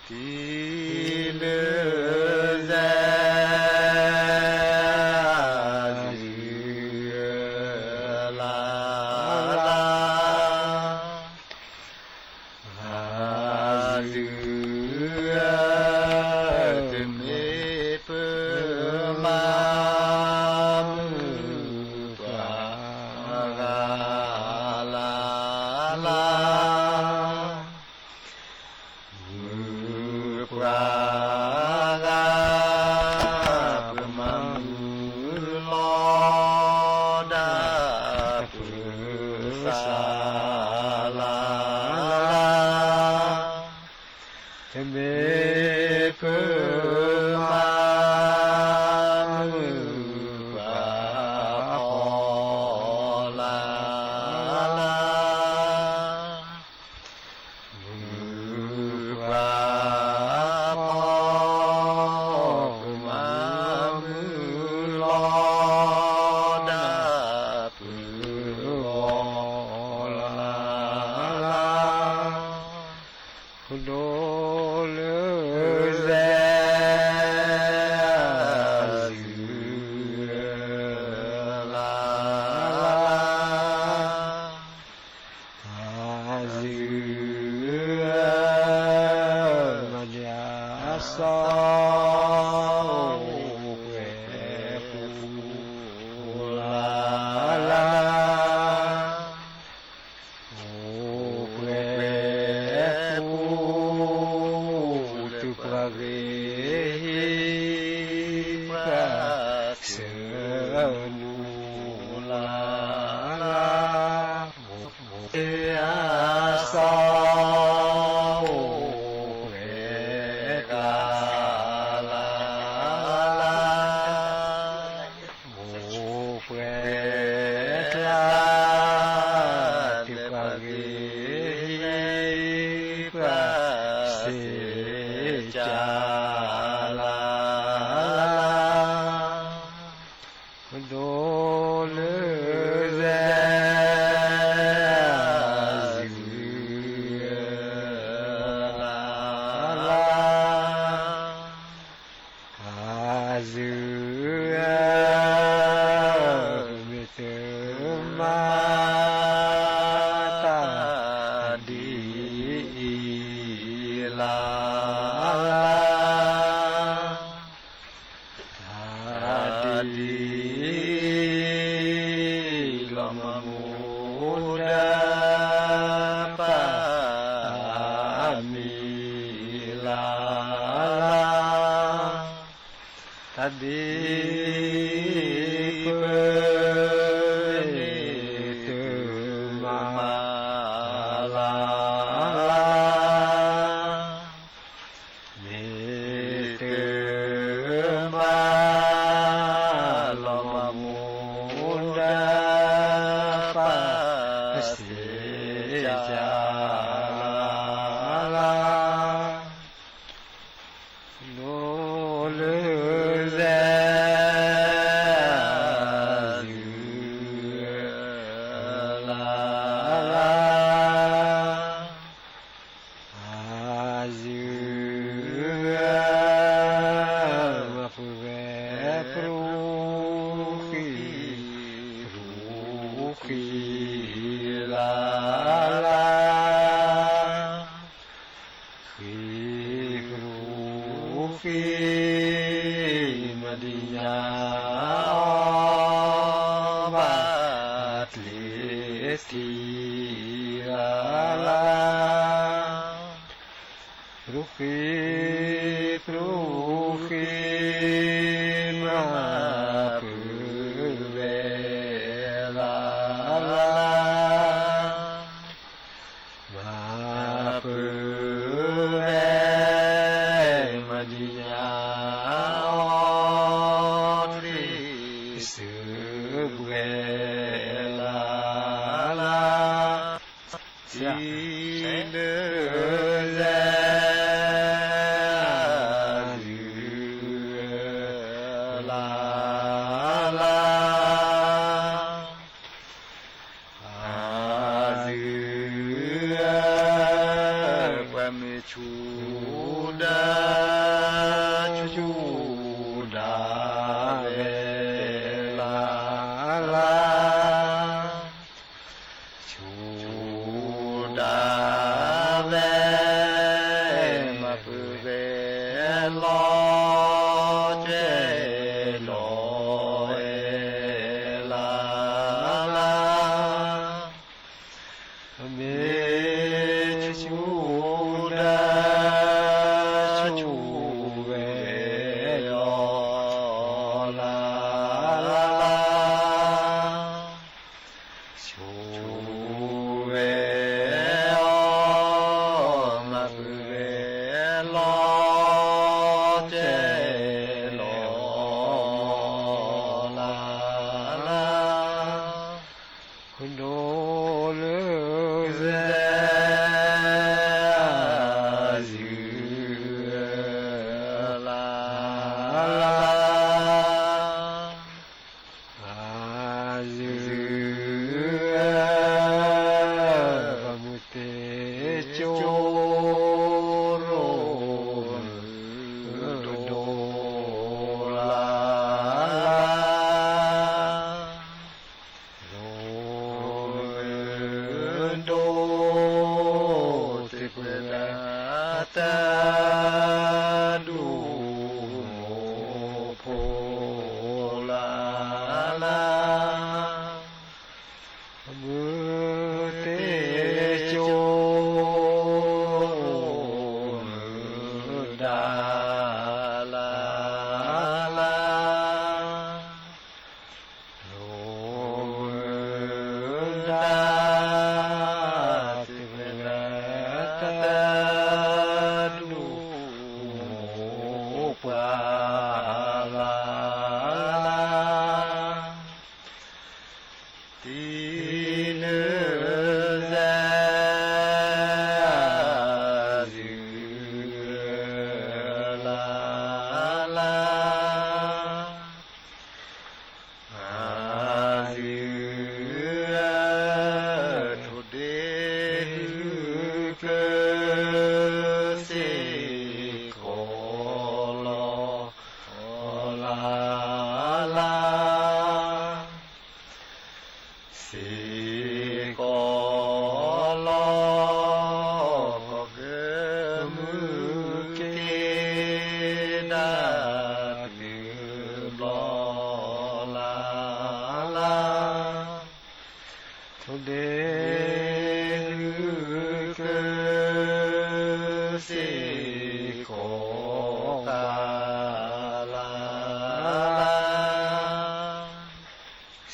စံးလၢစဲ စံးလၢလါလါ စံး တမ့ၢ်ပမၤမုာ်ပှၤဂၤလၢ်လၢ်, မုာ်ပှၤဂၤ ပမၤမုာ်လီၤဒၣ်ပသးလၢ်လၢ် တမ့ၢ်ပမၤမုာ်ပှၤအီၤလၢ်လၢ်, မုာ်ပှၤအီၤ ပမၤမုာ်လီၤဒၣ်ပသးလၢ်လၢ် ပဒိၣ်လၢစဲ စံးလၢလါလါ, စံး မၤဒံးအစီၤ အိၣ်ပှဲၤပူၤလၢ်လၢ် အိၣ်ပှဲၤပူၤ တုၤပှၤဂ့ၤ ပှၤစၢနူၤလၢ်လၢ်, အိၣ်ပှဲၤအစီၤ အိၣ်ပှဲၤကျါလၢ်လၢ် အိၣ်ပှဲၤကျါ တုၤပှၤဂ့ၤ ပှၤစ့ကၢ်လၢ်လၢ်, ပဒိၣ်လၢစဲ စံးလၢလါ စံး မ့ၢ်တမၤ တၢ်ဒ်အံၤလၢ်လၢ်, တၢ်ဒ်အံၤ လီၤမၢ်မူဒါပၢ်မံၤလၢ်လၢ်, တၢ်ဒ်အံၤ ပမ့ၢ်တမၤလၢ်လၢ်, မ့ၢ်တမၤ လီၤမၢ်မူဒါပၢ်စ့ကၢ်လၢ်လၢ်, ဒိၣ်လၢစဲ စံးလၢလါလၢ်, စံး မၤပဝဲ ပြူဃံ ပြူဃံလၢ်လၢ်, ဃံပြူဃံ မၤဒံးညါအီၤ ဘၣ်ကျ့ထံလၢ်လၢ်, ပြူဃံ ပြူဃံ မၤပဝဲလၢ်လၢ်, မၤပဝဲ မၤဒံးညါအီၤ တရံးစၢးဘှဲလၢ်လၢ်, စံးလၢစဲ စံး လီၤကဲလီၤဝဲလၢ်လၢ်, မ့ၢ်ဆူၣ်ဒၣ်ဆူၣ်ဝဲလီၤ လၢ်လၢ်လၢ်, ဆူၣ်ဝဲအီၤ မၤဃုာ်ဝဲလီၤကဲလီၤ လၢ်လၢ်, ဒိၣ်လၢစဲအစု လၢ်လၢ်လၢ်, အစု မုၢ်တ့ကၠိရိ မုၢ်ဒိၣ် လၢ်လၢ်, ရိမုၢ်ဒိၣ် သ့ၣ်ပှဲၤဒၣ်တၢ်ဒူၣ်မိၢ်ဖိ လၢ်လၢ်, မုၢ်တ့ကၠိ မုၢ်ဒၣ် လၢ်လၢ်, ရိမုၢ်ဒၣ် သ့ၣ်ပှဲၤဒၣ်တၢ်ဒူၣ်မိၢ်ပှၢ် လၢ်လၢ်, တံၤလၢစဲအစု လၢ်လၢ်, အစု ထိၣ်ဒ့ဒုးကဲစ့ၢ်ကီးလီၤ လၢ်လၢ်, စ့ၢ်ကီးလီၤ ကီၢ်ကဲမုၢ်က့ၤဒၣ်တဘျီ လၢ်လၢ်, ထိၣ်ဒ့ဒုးကဲစ့ၢ်ကီး လၢ်လၢ်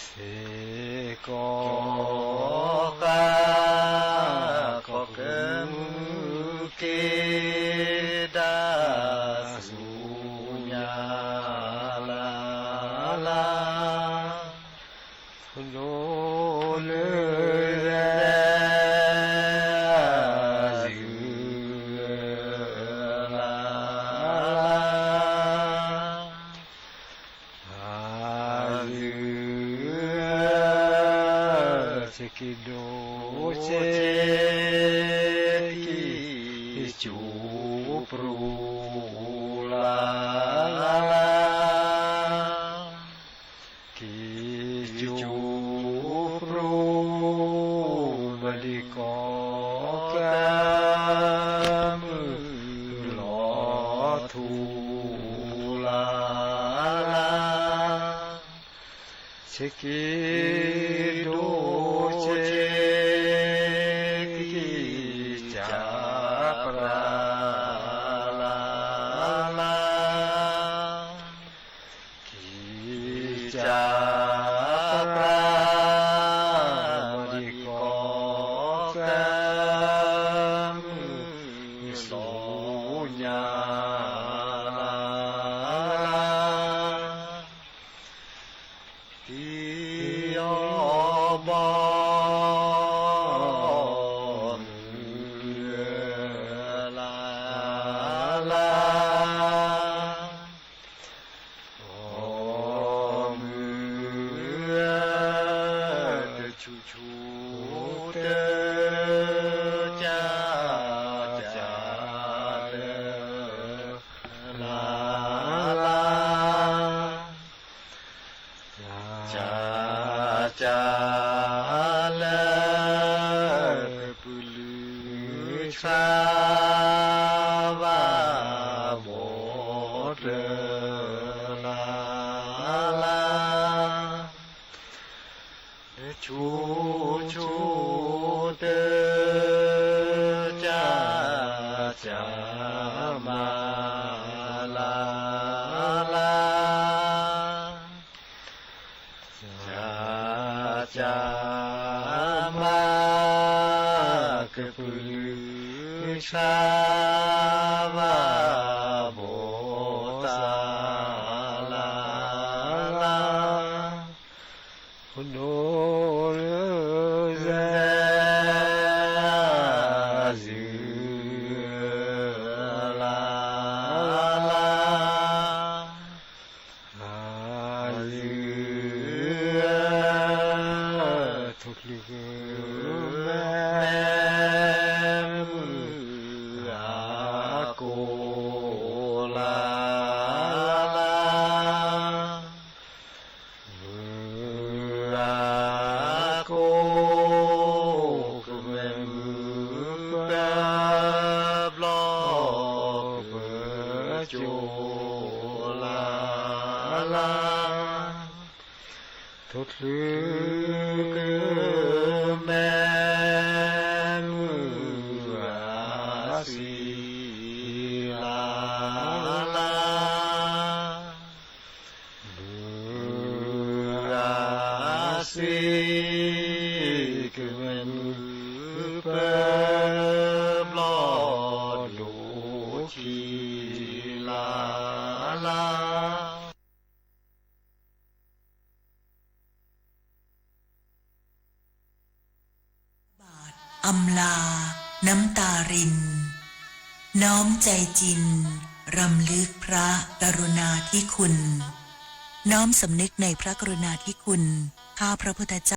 စ့ၢ်ကီးဃၣ် ကီၢ်ကဲမုၢ်က့ၤဒၣ်ဆူညါ လၢ်လၢ်, ဒိၣ်လၢစဲအစု လၢ်လၢ်, အစု ဆဲးက့ၤဒိၣ်ဆဲးက့ၤ က့ၤကၠိပရိ လၢ်လၢ်, က့ၤကၠိပရိ မၤဒံးကီၢ်ကဲမုၢ်လီၤထူ လၢ်လၢ်, ဆဲးက့ၤဒိၣ်ဆဲးက့ၤ ကၠၢ်ပြၢ် လၢ်လၢ်, ကၠၢ်ပြၢ် မၤဒံးကီၢ်ကဲမုၢ်ဆူညါ လၢ်လၢ်, တံၤအီၣ်ဘီမုၢ် လၢ်လၢ်, ဘီမုၢ် တဆူၣ်ဆူၣ် တကၢ်ကၢ်လၢ လၢ်လၢ်, ကၢ်ကၢ်လၢ ကပုာ်လုာ်ဆါဘၣ် လၢ်လၢ်, ဆူၣ်ဆူၣ်တၢ် ကၢ်ကၢ်မၤ လၢ်လၢ်, ကၢ်ကၢ်မၤ ကပုာ်လုၢ်ဆါ ဘၣ်ဘီၣ် သၣ်လၢ်လၢ်, ခိၣ်ဒိၣ်လၢ စဲ စူၤ လၢ်လၢ်, စူၤ ထိၣ်ချုး မဲ မုၢ်အကိၣ် လၢ် လၢ်, မုၢ်အကိၣ် ကမဲ မုၢ်ပၢၤ ဘျီ ပၢၤကၠိ လၢ်လၢ်, ထိၣ်ချုး ကမဲ မုၢ်အဆံး လၢ်လၢ်, မုၢ်အဆံး ကမဲ မုၢ်ပၢၤ ဘျီ ဒိၣ်ခံ လၢ်လၢ်. Bad Amla, น้ำตาริน น้อมใจจริง รำลึกพระกรุณาธิคุณ น้อมสำนึกในพระกรุณาธิคุณ ข้าพระพุทธเจ้า